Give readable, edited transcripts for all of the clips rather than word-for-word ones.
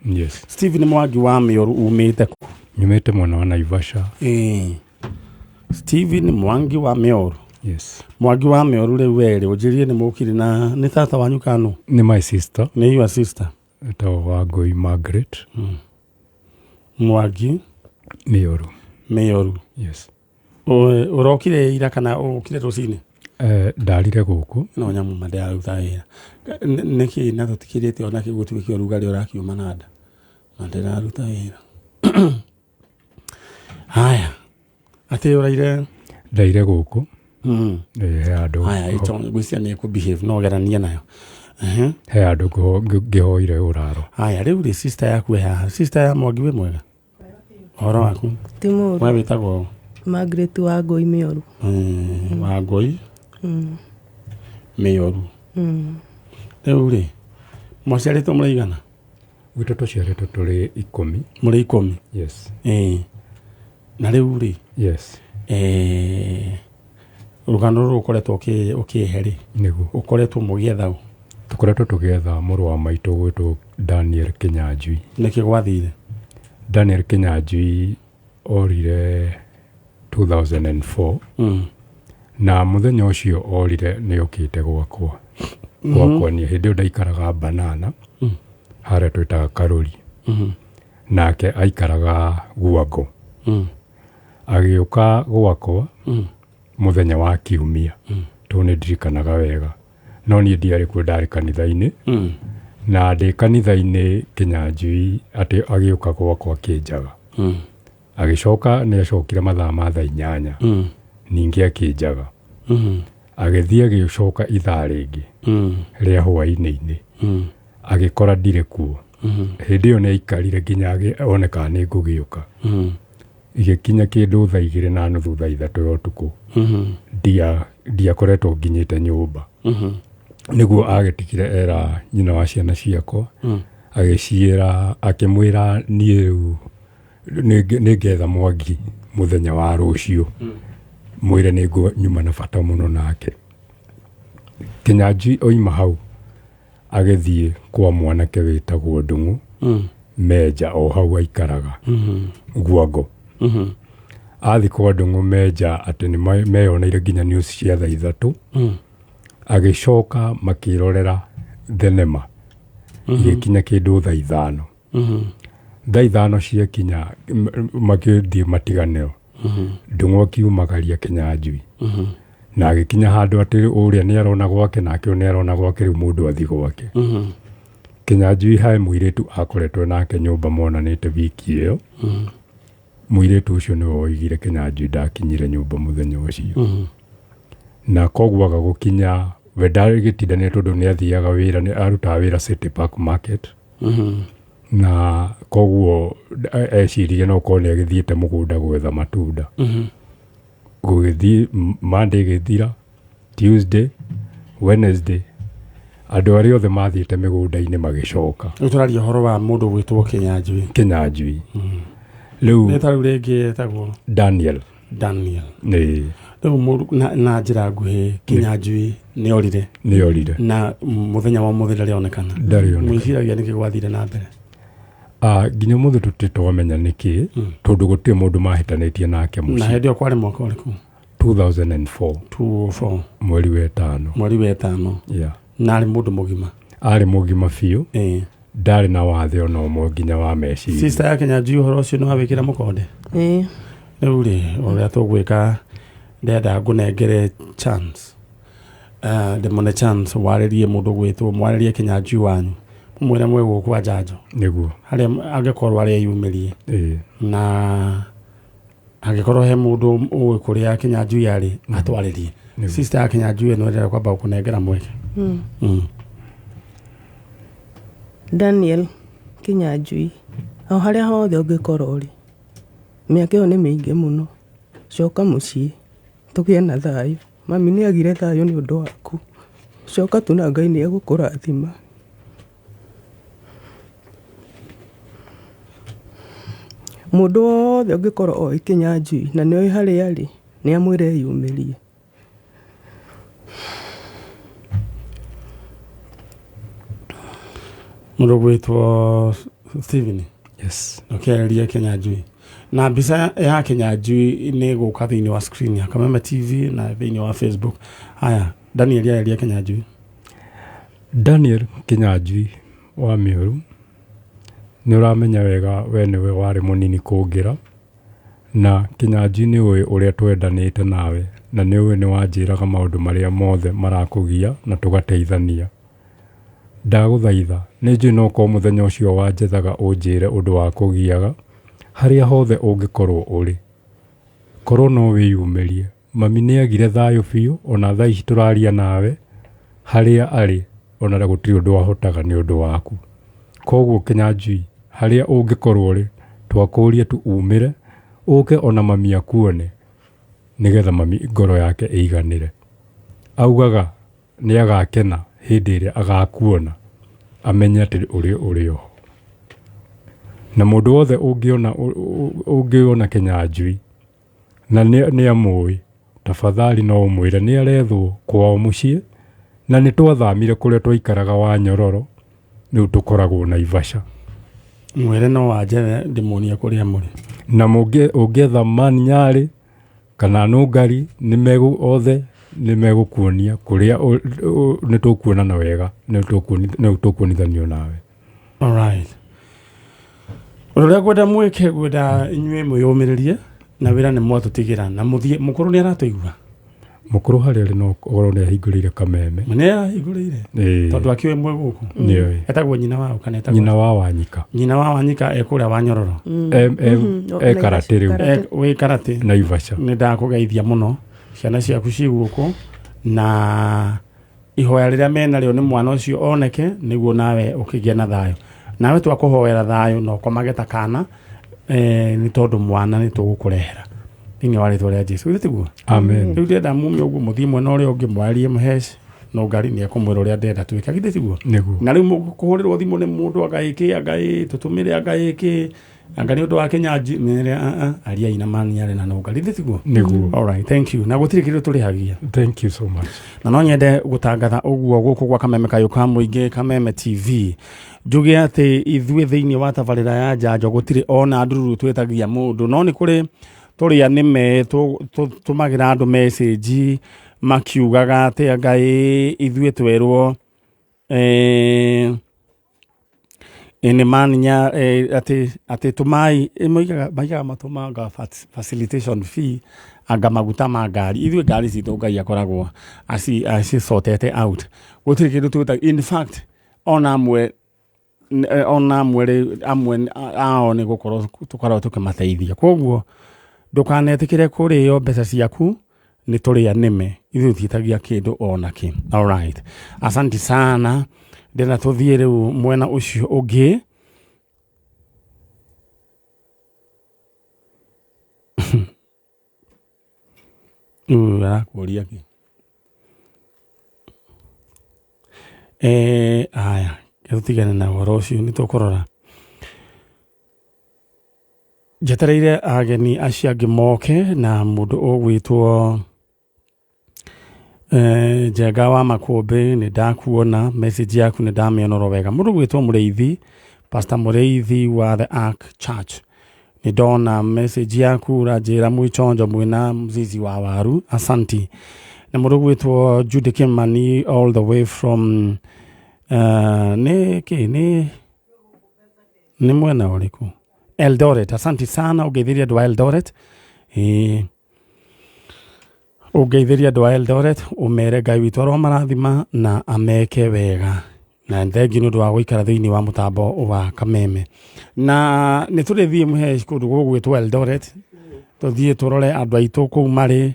Yes. Stephen Mwangi wa Mĩoru umĩte kũ? Nyumĩte mwena wa Naivasha. Ĩĩ. Stephen Mwangi wa Mĩoru. Yes. Mwangi wa Mĩoru rĩu werĩ ũnjĩrie nĩ mũkiri na nĩ tata wanyu kanu? Nĩ my sister. Nĩ your sister. Etagwo Wangũi Margaret. Mwangi Mĩoru. Mĩoru. Yes. Ũrokire ira kana ũkire rũcinĩ? Ndarire gũkũ. No nyamũ ma ndĩraruta wĩra. Nĩkĩ na tũtikĩrĩte ona kĩ gũtirĩ kĩ ũrugarĩ ũrakiuma na nda. Na ndĩraruta wĩra. Haya. Atĩ ũraire? Ndaire gũkũ. He handũ. Haya, ngwĩciria nĩ ĩkũ behave no geranie nayo. He handũ ngĩhoire ũraro. Haya, rĩu rĩ sister yaku ĩ haha. Sister ya Mwangi wĩ mwega? Ũhoro waku? Ti mũũru. We wĩtagwo? Margaret Wangũi Mĩoru. Wangũi Mĩoru. Rĩu rĩ, mwaciarĩtwo mũrĩ aigana? Gwitũ tũciarĩtwo tũrĩ 10. Mũrĩ 10? Yes. Ĩĩ. Na rĩu rĩ, Yes. Rũgano rũrũ ũkoretwo ũkĩhe rĩ, Nĩguo. Ũkoretwo mũgĩetha ũ? Tũkoretwo tũgĩetha mũrũ wa maitũ gwĩtwo Daniel Kinyanjui. Nĩkĩ gwathire? Daniel Kinyanjui orire 2004. Na mũthenya ũcio orire nĩ okĩte gwakwa. Gwakwa niĩ hĩndĩ ĩyo ndaikaraga Banana, harĩa twĩtaga Karũri. Nake aikaraga Guango. Agĩũka gwakwa mũthenya wa Kiumia, tondũ nĩ ndirikanaga wega. No niĩ ndiarĩ kuo, ndarĩ kanitha-inĩ. Na ndĩ kanitha-inĩ Kinyanjui atĩ agĩũka gwakwa akĩnjaga. Agĩcoka nĩ acokire mathaa ma thaa 8. Ningĩ akĩnjaga. Agĩthiĩ agĩcoka ithaa rĩngĩ rĩa hwaĩ-inĩ. Agĩkora ndirĩ kuo. Hĩndĩ ĩyo nĩ aikarire nginya one kana nĩ ngũgĩũka. Igĩkinya kĩndũ thaa igĩrĩ na nuthu, thaa ithatũ ya ũtukũ. Ndiakoretwo nginyĩte nyũmba. Nĩguo agĩtigire era nyina wa ciana ciakwa. Agĩciĩra, akĩmwĩra niĩ rĩu nĩngetha Mwangi mũthenya wa rũciũ. Mwĩre nĩ nyuma na bata mũno nake. Kinyanjui oima hau agĩthiĩ kwa mwanake wĩtagwo Ndung'u Menja o hau aikaraga Guango. Athiĩ kwa Ndung'u Menja atĩ nĩ meyoneire nginya news cia thaa 3. Agĩcoka makĩrorera thenema igĩkinya kĩndũ thaa 5. Thaa 5 ciakinya makĩthiĩ matiganĩro. Ndung'u akiumagaria Kinyanjui. Na agĩkinya handũ atĩ ũrĩa nĩ arona gwake nake ũyũ nĩ arona gwake rĩu mũndũ athiĩ gwake. Kinyanjui he mũirĩtu akoretwo nake nyũmba monanĩte wiki ĩyo. Mũirĩtu ũcio nĩwe woigire Kinyanjui ndakinyire nyũmba mũthenya ũcio. Na koguo aga gũkinya we ndagĩtindanĩire tondũ nĩ athiaga wĩra, nĩ arutaga wĩra City Park Market. Na koguo eciririe no korwo nĩ agĩthiĩte mũgũnda gwetha matunda. Gũgĩthiĩ Monday ĩgĩthira, Tuesday, Wednesday, andũ arĩa othe mathiĩte mĩgũnda-inĩ magĩcoka. Rĩu tũraria ũhoro wa mũndũ gwĩtwo Kinyanjui. Kinyanjui. Rĩu Nĩ ta rĩu rĩngĩ etagwo Daniel. Daniel. Nĩ. Rĩu mũndũ na njĩra nguhĩ Kinyanjui nĩ orire. Nĩ orire. Na mũthenya wa ũmũthĩ ndarĩ onekana. Ndarĩ onekana. Mwĩciragia nĩkĩ gwathire na mbere? Nginya ũmũthĩ tũtirĩ twamenya nĩkĩ, tondũ gũtirĩ mũndũ mahĩtanĩtie nake mũciĩ. Na hĩndĩ ĩyo kwarĩ mwaka ũrĩkũ? 2004. 2004. Mweri wa ĩtano. Mweri wa ĩtano. Yeah. Na arĩ mũndũ mũgima. Arĩ mũgima biũ. Ndarĩ na wathe ona ũmwe nginya wa meciria. Sister ya Kinyanjui ũhoro ũcio nĩ wawĩkĩra mũkonde? Ĩĩ. Rĩu rĩ, ũrĩa tũgwĩka ndĩrenda ngũnengere chance. Ndĩmũne chance warĩrie mũndũ gwĩtwo, mwarĩrie Kinyanjui wanyu. Mũmwĩre mwĩ gũkũ kwa njanjo. Nĩguo. Harĩa angĩkorwo arĩa yumĩrie. Ĩĩ. Na angĩkorwo he mũndũ ũĩ kũrĩa Kinyanjui arĩ, atwarĩrie. Nĩguo. Sister ya Kinyanjui ĩno ĩrenda kwamba gũkũnengera mweke. Daniel Kinyanjui, o harĩa hothe ũngĩkorwo ũrĩ, mĩaka ĩyo nĩ mĩingĩ mũno. Coka mũciĩ, tũgĩe na thayũ. Mami nĩ agire thayũ nĩ ũndũ waku. Coka tu na Ngai nĩ egũkũrathima. Mũndũ wothe ũngĩkorwo oĩ Kinyanjui na nĩ oĩ harĩa arĩ, nĩ amwĩre eyumĩrie. Mũndũ gwĩtwo Steven. Yes. Ũkĩarĩria Kĩnyanjui na mbica ya Kĩnyanjui nĩ gũka thĩinĩ wa screen ya Kameme TV na thĩinĩ wa Facebook. Haya, Daniel arĩria Kĩnyanjui. Daniel Kĩnyanjui wa Mĩũru, nĩ ũramenya wega we nĩwe warĩ mũnini kũngĩra, na Kĩnyanjui nĩ ũĩ ũrĩa twendanĩte nawe, na nĩ ũĩ nĩ wanjĩraga maũndũ marĩa mothe marakũgia na tũgateithania. Ndagũthaitha, nĩ njũĩ no korwo mũthenya ũcio wanjethaga ũnjĩre ũndũ wa kũgiaga, harĩa hothe ũngĩkorwo ũrĩ. Korwo no wĩyumĩrie. Mami nĩ agire thayũ biũ, ona thaa ici tũraria nawe, harĩa arĩ, ona gũtirĩ ũndũ ahotaga nĩ ũndũ waku. Koguo Kĩnyanjui, harĩa ũngĩkorwo ũrĩ, twakũria tu umĩre, ũke ona mami akuone, nĩgetha mami ngoro yake ĩiganĩre. Augaga nĩ agakena hĩndĩ ĩrĩa agakuona, amenye atĩ ũrĩ ũrĩ oho. Na mũndũ wothe ũngĩona ũngĩona Kĩnyanjui na nĩ amũĩ, tafadhali no ũmwĩre nĩ arethwo kwao mũciĩ, na nĩ twathamire kũrĩa twaikaraga wa Nyororo, rĩu tũkoragwo Naivasha. Mwĩre no anjethe ndĩmuonie kũrĩa mũrĩ. Na ũngĩetha Man Nyarĩ kana Nũngari, nĩ megũ othe nĩ megũkuonia kũrĩa nĩ tũkuonana wega, nĩ tũkuonithanio nawe. Alright. Ũndũ ũrĩa ngwenda mwĩke, ngwenda inyuĩ mwĩyũmĩrĩrie na wĩra nĩ mwatũtigĩra na mũthiĩ. Mũkũrũ nĩ aratũigua? Mũkũrũ harĩa arĩ no ũkorwo nĩ ahingũrĩire Kameme. Nĩ ahingũrĩire? Ĩĩ. Tondũ akĩũĩ mwĩ gũkũ? Nĩoĩ. Etagwo nyina wa kana etagwo? Nyina wa Wanyika. Nyina wa Wanyika e kũrĩa wa Nyororo. E karate rĩu. Wĩ karate. Naivasha. Nĩ ndakũgeithia mũno. Ciana ciaku ciĩ gũkũ na ihoya rĩrĩa menarĩo nĩ mwana ũcio oneke nĩguo nawe ũkĩgĩe na thayũ. Nawe twakũhoera thayũ na ũkomage ta kana, nĩ tondũ mwana nĩ tũgũkũrehera thĩinĩ wa rĩtwa rĩa Jesu. Githĩ tiguo? Amen. Rĩu ndĩrenda mume ũguo mũthiĩ mwena ũrĩa ũngĩ mwarie mũheci no ngari nĩ ekũmwĩra ũrĩa ndĩrenda twĩke. Githĩ tiguo? Nĩguo. Na rĩu mũkũhũrĩrwo thimũ nĩ mũndũ anga ĩkĩ, anga ĩ, tũtũmĩre anga ĩkĩ, anga nĩ ũndũ wa Kĩnyanjui, mĩre, ariai na mani arĩ na nũngari. Githĩ tiguo? Nĩguo. All right, thank you. Na gũtirĩ kĩndũ tũrĩhagia. Thank you so much. Na no nyende gũtangatha ũguo gũkũ gwa Kameme Kayũ ka Mũingĩ, Kameme TV. Njuge atĩ ithuĩ thĩinĩ wa tabarĩra ya njanjo gũtirĩ ona ndururu twĩtagia mũndũ, no nĩ kũrĩ tũrĩa nĩme tũmagĩra andũ message makiugaga atĩ anga ĩ ithuĩ twerwo, nĩ maninya, atĩ tũmai, moigaga matũmanga facilitation fee anga maguta ma ngari. Ithuĩ ngari citũ Ngai akoragwo acisortete out. Gũtirĩ kĩndũ twĩtagia. In fact, ona amwe, ona amwe rĩ, amwe ao nĩ gũkorwo tũkoragwo tũkĩmateithia. Koguo ndũkanetĩkĩre kũrĩo mbeca ciaku nĩ tũrĩa nĩme. Ithuĩ tũtiĩtagia kĩndũ ona kĩ. All right. Asante sana. Ndĩrenda tũthiĩ rĩu mwena ũcio ũngĩ. Ũyũ arakũria kĩ? Aya, tũtigane na ũhoro ũcio, nĩ tũkũrora. Njetereire ageni acio angĩ moke na mũndũ ũgwĩtwo Njenga wa Makũmbĩ, nĩ ndakuona message yaku, nĩ ndamĩona oro wega. Mũndũ ũgwĩtwo Mũrĩithi, Pastor Mũrĩithi wa The Ark Church, nĩ ndona message yaku, ũranjĩra mwĩchonjo mwĩna mzizi wa waru, asanti. Na mũndũ ũgwĩtwo Judy Kimani all the way from nĩ kĩ, nĩ mwena ũrĩkũ? Eldoret, asanti sana, ũngeithĩria andũ a Eldoret. Ũngeithĩria andũ a Eldoret, ũmere Ngai witũ aromarathima na ameke wega. Na thengiũ nĩ ũndũ wa gũikara thĩinĩ wa mũtambo wa Kameme. Na nĩ tũrĩthiĩ mũhe kũndũ gũgwĩtwo Eldoret, tũthiĩ tũrore andũ aitũ kũu marĩ,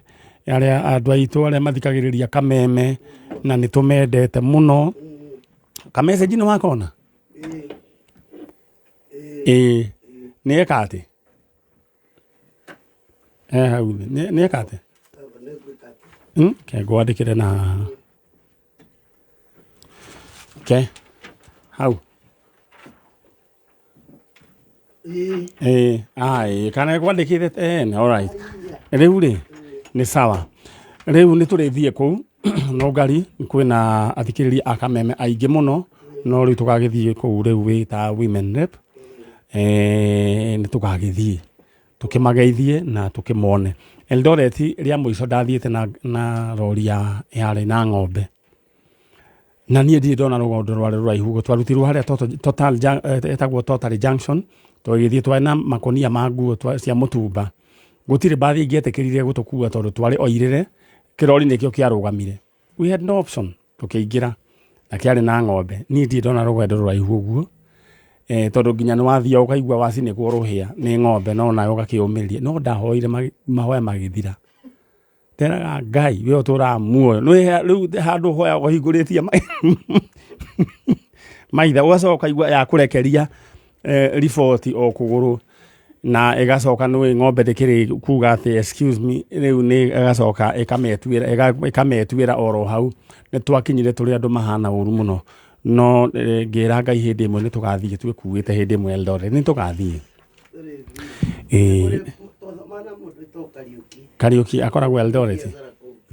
arĩa andũ aitũ arĩa mathikagĩrĩria Kameme, na nĩ tũmendete mũno. Kamessage nĩ wakona? Ĩĩ. Nĩ eka atĩ? Hau thĩ. Nĩ eka atĩ? Ke ngwandĩkĩre na haha. Ke. Hau. Ĩĩ, kana ngwandĩkĩre, all right. Rĩu rĩ, nĩ sawa. Rĩu nĩ tũrĩthiĩ kũu, no ngari kwĩna athikĩrĩria a Kameme aingĩ mũno, no rĩu tũgagĩthiĩ kũu rĩu wĩ ta women rep. Nĩ tũgagĩthiĩ tũkĩmageithie na tũkĩmone. Eldoret rĩa mũico ndathiĩte na rori yarĩ na ng'ombe, na niĩ ndirĩ ndona rũgondo rwarĩ rũraihu ũguo. Twarutirwo harĩa Total, ĩtagwo Total Junction, tũgĩthiĩ twarĩ na makonia ma nguo cia mũtumba. Gũtirĩ mbathi ingĩetĩkĩrire gũtũkua tondũ twarĩ oirĩre, kĩrori nĩkĩo kĩarũgamire. We had no option, tũkĩingĩra na kĩarĩ na ng'ombe. Niĩ ndirĩ ndona rũgendo rũraihu ũguo, tondũ nginya nĩ wathiaga ũkaigua wacinĩkwo rũhĩa nĩ ng'ombe, no nawe ũgakĩũmĩrĩria. No ndahoire mahoya magĩthira, nderaga Ngai, we ũtũraga muoyo rĩu handũ hoya ũhingũrĩtie maitha, ũgacoka ũkaigua ya kũrekeria riboti o kũgũrũ, na ĩgacoka nĩ ng'ombe ndĩkĩrĩ kuga atĩ excuse me. Rĩu nĩ ĩgacoka ĩkametuĩra oro hau. Nĩ twakinyire tũrĩ andũ mahana ũru mũno, no ngĩra Ngai hĩndĩ ĩmwe nĩ tũgathiĩ twĩkuĩte, hĩndĩ ĩmwe Eldoret nĩ tũgathiĩ. Kariũki akoragwo Eldoret.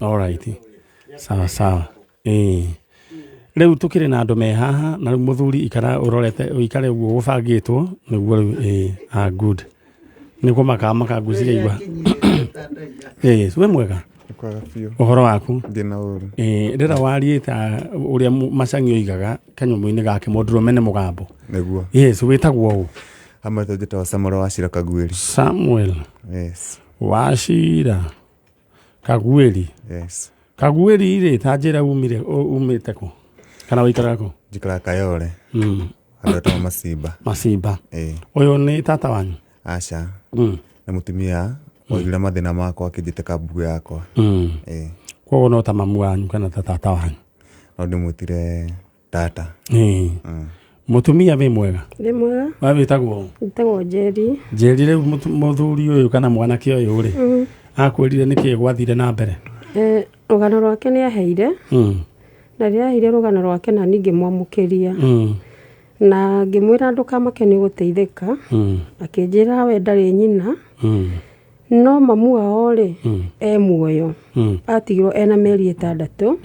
Alright, sawa sawa. Rĩu tũkĩrĩ na andũ me haha, na rĩu mũthuri ikara ũrorete, ũikare ũguo gũbangĩtwo nĩguo rĩu. Ah, good, nĩ kũmaka maka ngwĩciria igua. Wĩ mwega? Kwaga biũ. Ũhoro waku? Ndĩ na ũru. Rĩra warie ta ũrĩa Macang'i oigaga kanyũmũ-inĩ gake, mũndũrũme nĩ mũgambo. Nĩguo. Yes, wĩtagwo ũ? Hamwe njĩtagwo Samuel Wachira Kaguĩri. Samuel Yes. Wachira Kaguĩri. Yes. Kaguĩri rĩ, ta njĩra umire umĩte kũ kana ũikaraga kũ? Njikaraga Kayole. Handũ hetagwo Macimba. Macimba. Ĩĩ. Ũyũ nĩ tata wanyu? Aca. Nĩ mũtumia waigire mathĩna makwa akĩnjĩtĩka mbugu yakwa. Ĩĩ. Koguo no ta mamu wanyu kana ta tata wanyu? No ndĩmwĩtire tata. Mũtumia, wĩ mwega? Ndĩ mwega. We wĩtagwo ũ? Njĩtagwo Njeri. Njeri, rĩu mũthuri ũyũ kana mwanake ũyũ rĩ, akwĩrire nĩkĩ gwathire na mbere? Rũgano rwake nĩ aheire, na rĩrĩa aheire rũgano rwake na niĩ ngĩmwamũkĩria, na ngĩmwĩra ndũkamake, nĩ ũgũteithĩka. Akĩnjĩra we ndarĩ nyina, no mamu wao rĩ, e muoyo. Atigirwo ena mĩeri 6,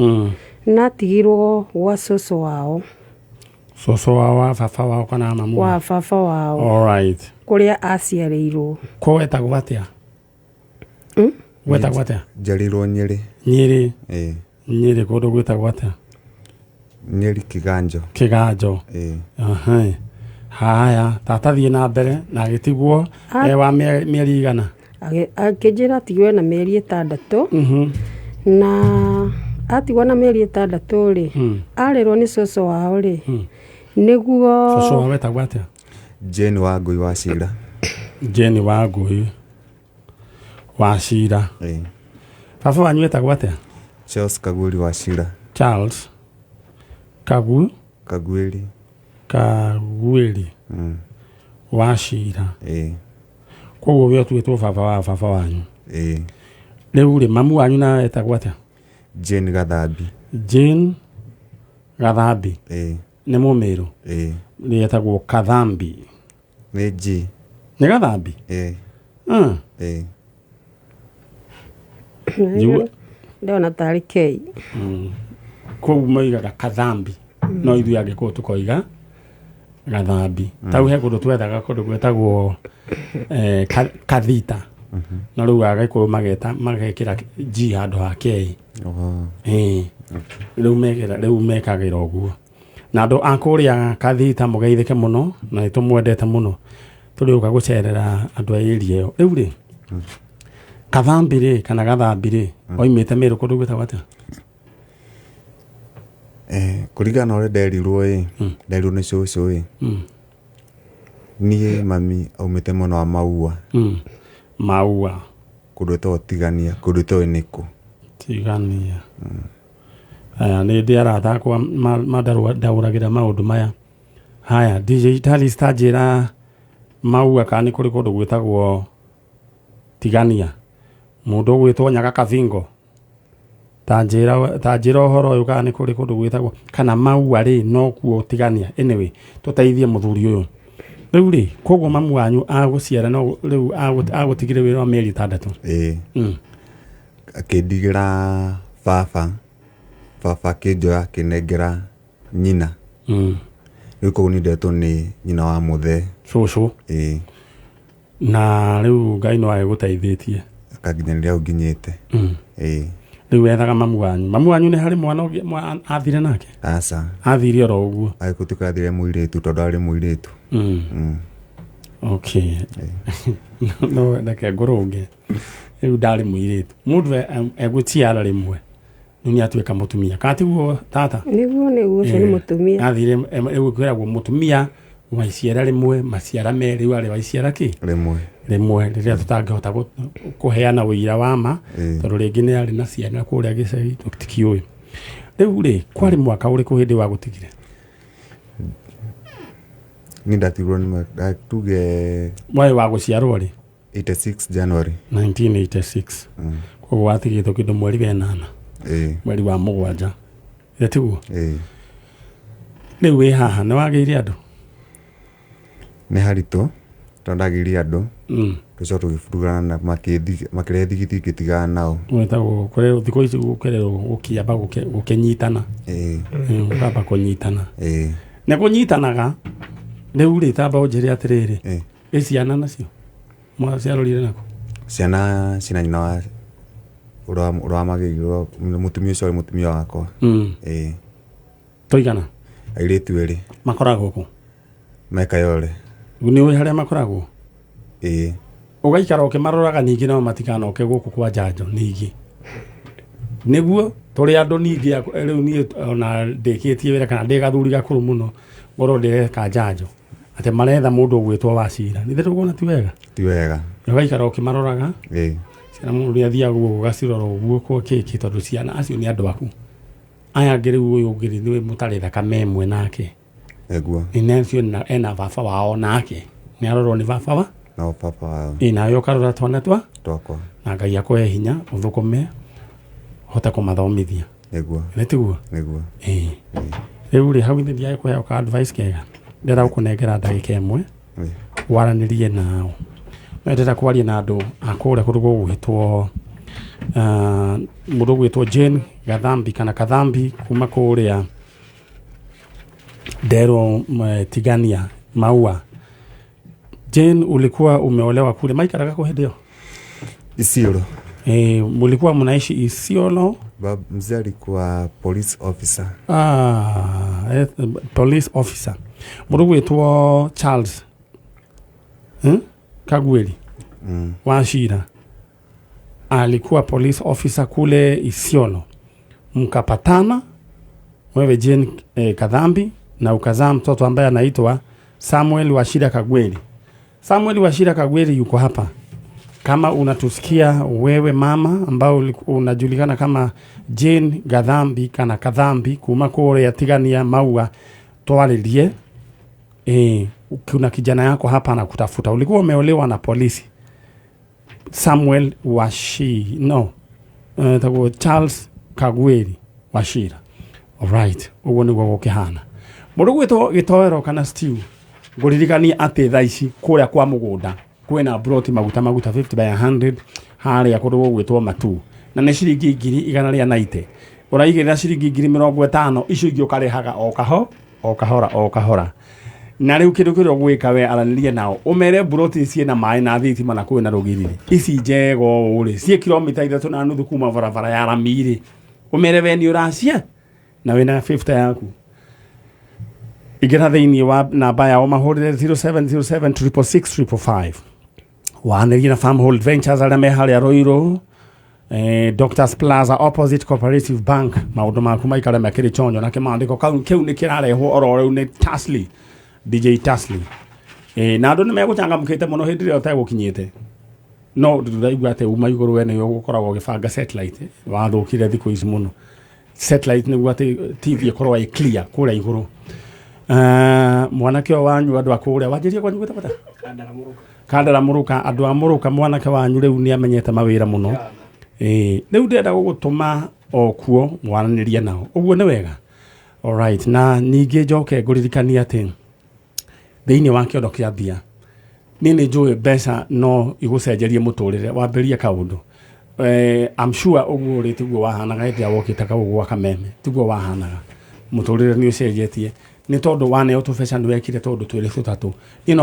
na atigirwo gwa cũcũ wao. Cũcũ wao wa baba wao kana mamu? Wa baba wao. Alright. Kũrĩa aciarĩirwo. Ko wetagwo atĩa? Wetagwo atĩa? Njiarĩirwo Nyĩrĩ. Nyĩrĩ? Ĩĩ. Nyĩrĩ kũndũ gwĩtagwo atĩa? Nyĩrĩ Kĩganjo. Kĩganjo. Ĩĩ. Aha. Haya, tata, thiĩ na mbere. Na agĩtigwo e wa mĩeri igana? Akĩnjĩra atigirwo ena mĩeri 6. Na atigwo na mĩeri 6 rĩ, arerwo nĩ cũcũ wao rĩ, nĩguo. Cũcũ wao wetagwo atĩa? Jane Wangũi Wachira. Jane Wangũi Wachira. Ĩĩ. Baba wanyu wetagwo atĩa? Charles Kaguĩri Wachira. Charles Kagu Kaguĩri. Kaguĩri Wachira. Ĩĩ. Koguo we ũtuĩtwo baba wa baba wanyu? Ĩĩ. Rĩu rĩ, mamu wanyu nawe etagwo atĩa? Jane Gathambi. Jane Gathambi. Ĩĩ. Nĩ mũmĩrũ? Ĩĩ. Rĩetagwo Kathambi? Nĩ G. Nĩ Gathambi? Ĩĩ. Ĩĩ. Ndona tarĩ K. Kũu moigaga Kathambi, no ithuĩ angĩkorwo tũkoiga Gathambi. Tau he kũndũ twethaga kũndũ gwĩtagwo Kathita, no rĩu Agĩkũyũ mageta magekĩra G handũ ha K. Oh. Ĩĩ. Rĩu mekĩra, rĩu mekagĩra ũguo. Na andũ a kũrĩa Kathita, mũgeithĩke mũno na nĩ tũmwendete mũno. Tũrĩũka gũcerera andũ a area ĩyo. Rĩu rĩ, Kathambi rĩ kana Gathambi rĩ, oimĩte Mĩrũ kũndũ gwĩtagwo atĩa? Kũringana na ũrĩa nderirwo ĩ, nderirwo nĩ cũcũ ĩ, niĩ mami aumĩte mwena wa Maua. Maua. Kũndũ ĩtagwo Tigania, kũndũ itoĩ nĩkũ. Tigania. Aya nĩ ndĩ arata akwa mandaũragĩra maũndũ maya. Haya, DJ Talis, ta njĩra Maua kana nĩ kũrĩ kũndũ gwĩtagwo Tigania, mũndũ ũgwĩtwo Nyaga Kavingo, ta njĩra ũhoro ũyũ, kana nĩ kũrĩ kũndũ gwĩtagwo kana Maua rĩ, no kuo Tigania. Anyway, tũteithie mũthuri ũyũ. Rĩu rĩ, koguo mamu wanyu agũciara, no rĩu agũtigire wĩra wa mĩeri 6? Ĩĩ. Akĩndigĩra baba, baba akĩnjoya akĩnengera nyina. Rĩu koguo nĩ ndetwo nĩ nyina wa mũthee. Cũcũ. Ĩĩ. Na rĩu Ngai no agĩgũteithĩtie. Akanginyanĩria hau nginyĩte. Ĩĩ. Rĩu wethaga mamu wanyu. Mamu wanyu nĩ harĩ mwana ũngĩ athire nake? Aca. Athire oro ũguo. Agĩtuĩka athire mũirĩtu tondũ arĩ mũirĩtu. Okay. No reke ngũrũnge. Rĩu ndarĩ mũirĩtu. Mũndũ egũciara rĩmwe. Rĩu nĩ atuĩka mũtumia. Kana tiguo tata? Nĩguo nĩguo ũcio nĩ mũtumia. Athire rĩu kwĩragwo mũtumia wa iciara rĩmwe maciara merĩ rĩu arĩ wa iciara kĩ? Rĩmwe. Rĩmwe rĩrĩa tũtangĩhota kũheana ũira wa ma tondũ rĩngĩ nĩ arĩ na ciana kũrĩa gĩcagi tũtikĩũĩ. Rĩu rĩ kwarĩ mwaka ũrĩkũ hĩndĩ wa gũtigire? Niĩ ndatigirwo nĩ tuge Mwarĩ wa gũciarwo rĩ? 86 January. 1986. Koguo watigĩtwo kĩndũ mweri wa ĩnana. Mweri wa mũgwanja. Ĩĩ tiguo? Ĩĩ. Rĩu wĩ haha nĩ wagĩire andũ? Nĩ haritũ tondũ ndagĩire andũ. Tũcoka tũgĩburugana na makĩrehe thigiti ngĩtigana nao. Gwĩtagwo kũrerwo thikũ ici gũkererwo gũkĩamba gũkĩnyitana. Gũkamba kũnyitana. Nĩ kũnyitanaga rĩu rĩ tamba ũnjĩre atĩrĩrĩ. Ĩ ciana nacio mwaciarorire nako? Ciana cina nyina wa ũrĩa wamagĩirwo mũtumia ũcio arĩ mũtumia wakwa. Tũigana? Airĩtu erĩ. Makoragwo kũ? Me Kayole. Nĩ ũĩ harĩa makoragwo? Ĩĩ. Ũgaikara ũkĩmaroraga ningĩ nao matikanoke gũkũ kwa njanjo ningĩ. Nĩguo tũrĩ andũ ningĩ rĩu niĩ ona ndĩkĩtie wĩra kana ndĩ gathuri gakũrũ mũno ngorwo ndĩreka njanjo atĩ maretha mũndũ ũgwĩtwo Wachira. Nĩ tũkuona ti wega? Ti wega. Ũgaikara ũkĩmaroraga. Ĩĩ. Ciana mũndũ nĩ athiaga ũguo ũgacirora ũguo kwa kĩkĩ tondũ ciana acio nĩ andũ aku. Aya angĩ rĩu ũyũ ũngĩ nĩwe mũtarĩ thakame ĩmwe nake. Nĩguo. Nĩ acio ena baba wao nake. Nĩ arorwo nĩ baba wa? No baba wao. Ĩ nawe ũkarora twana twa? Twakwa. Na Ngai akũhe hinya ũthũkũme ũhote kũmathomithia. Nĩguo. Nĩ tiguo? Nĩguo. Ĩĩ. Rĩu rĩ hau nĩ ndiae kũheo ka advice kega. Ndĩrenda gũkũnengera ndagĩka ĩmwe waranĩrie nao. No ndĩrenda kwaria na andũ a kũrĩa kũndũ gũgwĩtwo mũndũ ũgwĩtwo Jane Gathambi kana Kathambi kuma kũrĩa Ndero Tigania Maua. Jane, ulikuwa umeolewa kule maikaraga kũ hĩndĩ ĩyo? Isiolo. Mulikuwa mnaishi Isiolo? Mzee alikuwa police officer. Police officer. Mũndũ ũgwĩtwo Charles Kagweli Wachira alikuwa police officer kule Isiolo. Mkapatana wewe Jane Kathambi na ukazaa mtoto ambaye anaitwa Samuel Wachira Kagweli. Samuel Wachira Kagweli yuko hapa. Kama unatusikia wewe mama ambao unajulikana kama Jane Gathambi kana Kathambi kuma kũrĩa Tigania Maua, twaririe. Kuna kijana yako hapa anakutafuta. Ulikuwa umeolewa na polisi Samuel Charles Kagweli Wachira. Alright, ũguo nĩguo gũkĩhana. Mũndũ gwĩtwo gĩtoero kana stew, ngũririkanie atĩ thaa ici kũrĩa kwa mũgũnda kwĩna broti maguta 50 by 100 harĩa kũndũ gũgwĩtwo Matu, na nĩ ciringi 190. Ũraigĩrĩra ciringi 50,000 icio ingĩ ũkarĩhaga o kahora o kahora. Na rĩu kĩndũ kĩrĩa ũgwĩka we aranĩrie nao ũmere broti ciĩna maĩ na thitima na kwĩna rũgiri ici njega ũũ rĩ ciĩ kilomita 3.5 kuma barabara ya rami rĩ, ũmere we nĩ ũracia na wĩna 50 yaku. Ingĩra thĩinĩ wa namba yao mahũrĩre 0707 666 555. Wanĩrie na Farmhold Ventures arĩa me harĩa Ruiru, Doctors Plaza opposite Cooperative Bank. Maũndũ maku maikare mekĩrĩ chonjo na kĩmandĩko kĩu nĩ kĩrarehwo oro rĩu nĩ Tasli, DJ Tasli. Na andũ nĩ megũcangamũkĩte mũno hĩndĩ ĩrĩa ũtegũkinyĩte. No ndĩraigua atĩ uma igũrũ we nĩwe ũgũkoragwo ũgĩbanga satellite, wathũkire thikũ ici mũno. Satellite nĩguo atĩ TV ĩkorwo ĩ clear kũrĩa igũrũ. Mwanake wanyu andũ a kũrĩa wanjĩrie kwanyu gwĩtagwo atĩa? Kandara Mũrũka. Andũ a Mũrũka mwanake wanyu rĩu nĩ amenyete mawĩra mũno. Rĩu ndĩrenda gũgũtũma o kuo mwaranĩrie nao. Ũguo nĩ wega. Alright, na ningĩ njoke ngũririkanie atĩ thĩinĩ wa kĩondo kĩa mbia niĩ nĩ njũĩ mbeca no igũcenjerie mũtũrĩre wambĩrie kaũndũ. I'm sure ũguo ũrĩ tiguo wahanaga hĩndĩ ĩrĩa wokĩte kau gwa Kameme, tiguo wahanaga. Mũtũrĩre nĩ ũcenjetie. Nĩ tondũ waneo tũbeca nĩ wekire tondũ twĩrĩ tũtatũ. Niĩ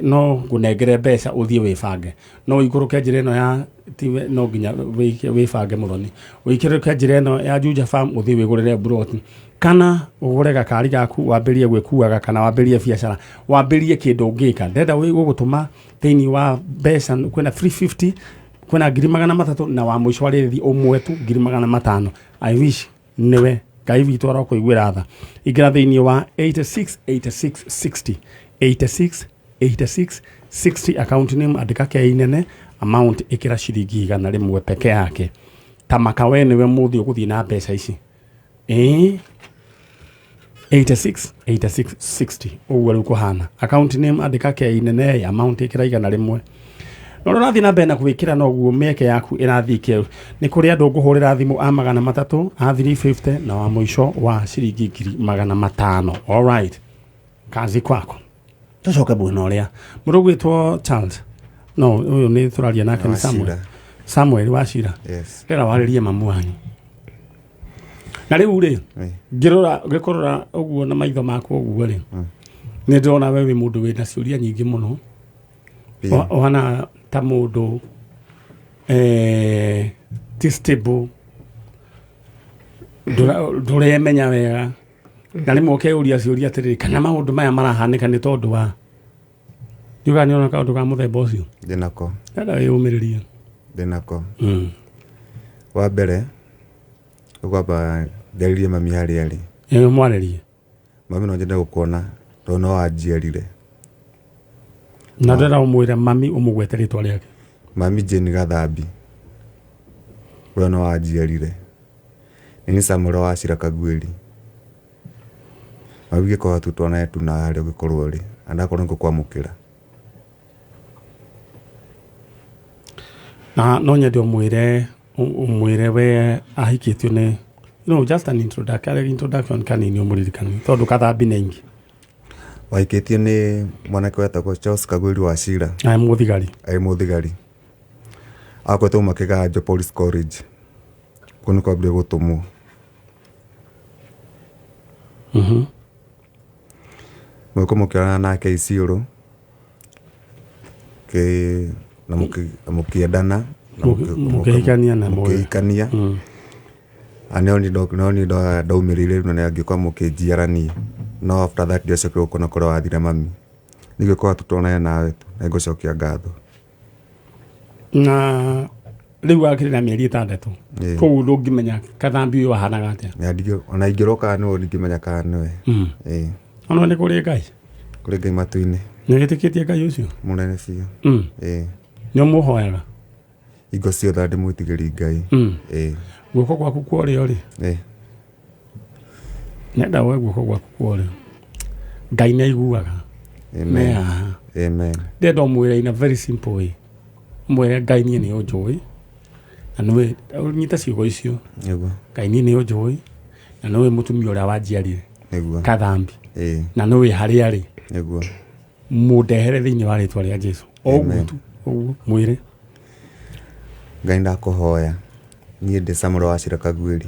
no ngũnengere mbeca ũthiĩ wĩbange. No ũikũrũke njĩra ĩno ya tiwe no nginya wĩbange mũthoni. Ũikũrũke njĩra ĩno ya Juja Farm ũthiĩ wĩgũrĩre mburoti. Kana ũgũre gakari gaku wambĩrĩrie gwĩkuaga kana wambĩrĩrie biacara. Wambĩrĩrie kĩndũ ũngĩka. Ndĩrenda gũgũtũma thĩinĩ wa mbeca kwĩna 350 kwĩna 300,000 na wa mũico arĩthi ũmwe tu 500,000. I wish nĩwe Ngai witũ arokũiguĩra tha. Ingĩra thĩinĩ wa 86 86 60 86 86 60 account name andĩka K nene amount ĩkĩra ciringi 100 peke yake. Ta maka we nĩwe mũthĩ ũgũthiĩ na mbeca ici. 86 86 60 ũguo rĩu kũhana. Account name andĩka K nene amount ĩkĩra 100. No ũrathiĩ na mbere na gwĩkĩra noguo mĩeke yaku ĩrathiĩ kĩeru. Nĩ kũrĩ andũ ngũhũrĩra thimũ a 300, a 350 na wa mũico wa ciringi 500,000. All right. Kazi kwako. Tũcoke mwena ũrĩa. Mũndũ ũgwĩtwo Charles. No, ũyũ nĩ tũraria nake nĩ Samuel. Samuel Wachira. Yes. Ndĩrenda warĩrie mamu wanyu. Na rĩu rĩ, ngĩrora ngĩkũrora ũguo na maitho makwa ũguo rĩ, nĩ ndĩrona we wĩ mũndũ wĩna ciũria nyingĩ mũno. Ũhana ta mũndũ ti stable, ndũremenya wega. Na rĩmwe ũkeyũria ciũria atĩrĩrĩ, kana maũndũ maya marahanĩka nĩ tondũ wa ndiugaga nĩ ũrona kaũndũ ka mũthemba ũcio? Ndĩnako. Ndĩrenda wĩyũmĩrĩrie. Ndĩnako. Wa mbere ũkwamba njarĩrie mami harĩa arĩ. Ĩĩ mwarĩrie. Mami no nyende gũkuona tondũ no wanjiarire. Na ndĩrenda ũmwĩre mami ũmũgwete rĩtwa rĩake. Mami Jane Gathambi ũrĩa no wanjiarire. Nĩ Samuel Wachira Kaguĩri. Mami gĩkorwo tu tuonane tu na harĩa ũngĩkorwo ũrĩ na ndakorwo nĩngũkwamũkĩra. Na no nyende ũmwĩre we ahikĩtio nĩ no just an introduction, introduction kanini ũmũririkanie tondũ Kathambi nĩ aingĩ. Wahikĩtio nĩ mwanake wetagwo Charles Kaguĩri Wachira. Arĩ mũthigari. Arĩ mũthigari. Akoretwo auma Kĩganjo Police College. Kũu nĩkuo ambire gũtũmwo. Mũgĩkorwo mũkĩonana nake Isiolo na mũkĩendana Mũkĩhikania na mũkĩhikania. No niĩ ndaumĩrĩire na ngĩkorwo mũkĩnjiara niĩ. No after that ndiacokire gũkuona kũrĩa wathire mami. Ningĩkorwo tu tuonane nawe tu na nĩngũcokia ngatho. Na rĩu akĩrĩ na mĩeri 6. Koguo ndũngĩmenya Kathambi ũyũ ahanaga atĩa. Ona ingĩrwo kana nĩwe ndingĩmenya kana nĩwe. Ona nĩ kũrĩ Ngai. Kũrĩ Ngai matu-inĩ. Nĩ wĩtĩkĩtie Ngai ũcio? Mũnene biũ. Nĩ ũmũhoyaga? Hingo ciothe ndĩmwĩtigĩri Ngai. Guoko gwaku kwa ũrĩo rĩ? Nenda woe guoko gwaku kwa ũrĩo. Ngai nĩ aiguaga. Amen. Amen. Ndĩrenda ũmwĩre in a very simple way. Ũmwĩre Ngai niĩ nĩ ũnjũĩ. Na nĩwe ũnyite ciugo icio. Nĩguo. Ngai niĩ nĩ ũnjũĩ. Na nĩwe mũtumia ũrĩa wanjiarire. Nĩguo. Kathambi. Na nĩwe harĩa arĩ. Nĩguo. Mũndehere thĩinĩ wa rĩtwa rĩa Jesu. Ũguo tu. Ũguo mwĩre. Ngai ndakũhoya. Niĩ ndĩ Samuel Wachira Kaguĩri.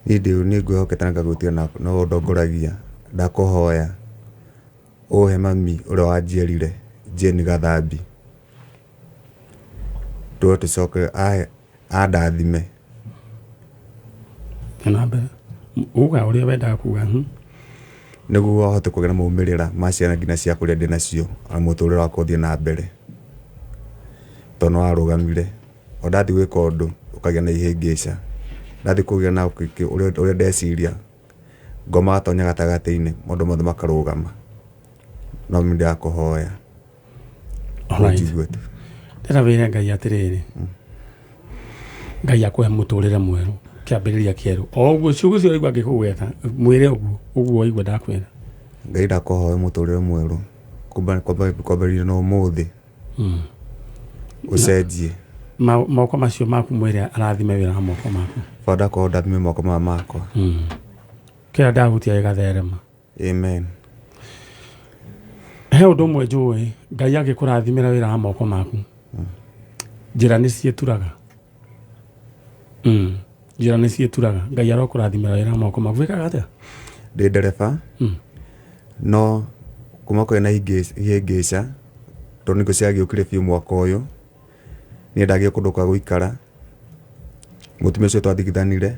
Niĩ nĩ ngwĩhokete na ngagwĩtia na no ũndongoragia. Ndakũhoya ũhe mami ũrĩa wanjiarire Jane Gathambi. Tũe tũcoke andathime. Na mbere. Uga ũrĩa wendaga kuga. Nĩguo ahote kũgĩa na maumĩrĩra ma ciana nginya cia kũrĩa ndĩ nacio na mũtũrĩre wakwa ũthiĩ na mbere. Tondũ nĩwarũgamire. O ndathiĩ gwĩka ũndũ ũkagĩa na ihĩngĩca. Ndathiĩ kũgĩa na ũrĩa ndeciria ngoma gatonya gatagatĩ-inĩ maũndũ mothe makarũgama. No nĩ ndĩrakũhoya. Ũnjigue tu. Ndĩrenda wĩre Ngai atĩrĩrĩ. Ngai akũhe mũtũrĩre mwerũ, kĩambĩrĩria kĩerũ. O ũguo ciugo icio waigua ngĩkũgweta, mwĩre ũguo, ũguo waigua ndakwĩra. Ngai ndakũhoya mũtũrĩre mwerũ. Kwambĩrĩria na ũmũthĩ. Ũcenjie. Moko macio maku mwĩre arathime wĩra wa moko maku. Baba ndakũhoya ũndathime moko maya makwa. Kĩrĩa ndahutia gĩgatherema. Amen. He ũndũ ũmwe njũĩ, Ngai angĩkũrathimĩra wĩra wa moko maku, njĩra nĩ ciĩturaga. Njĩra nĩ ciĩturaga. Ngai arokũrathimĩra wĩra wa moko maku. Wĩkaga atĩa? Ndĩ ndereba. No kuma kwĩna ihĩngĩca, tondũ nĩkĩo ciagĩũkire biũ mwaka ũyũ, niĩ ndagĩire kũndũ kwa gũikara. Mũtumia ũcio twathigithanire,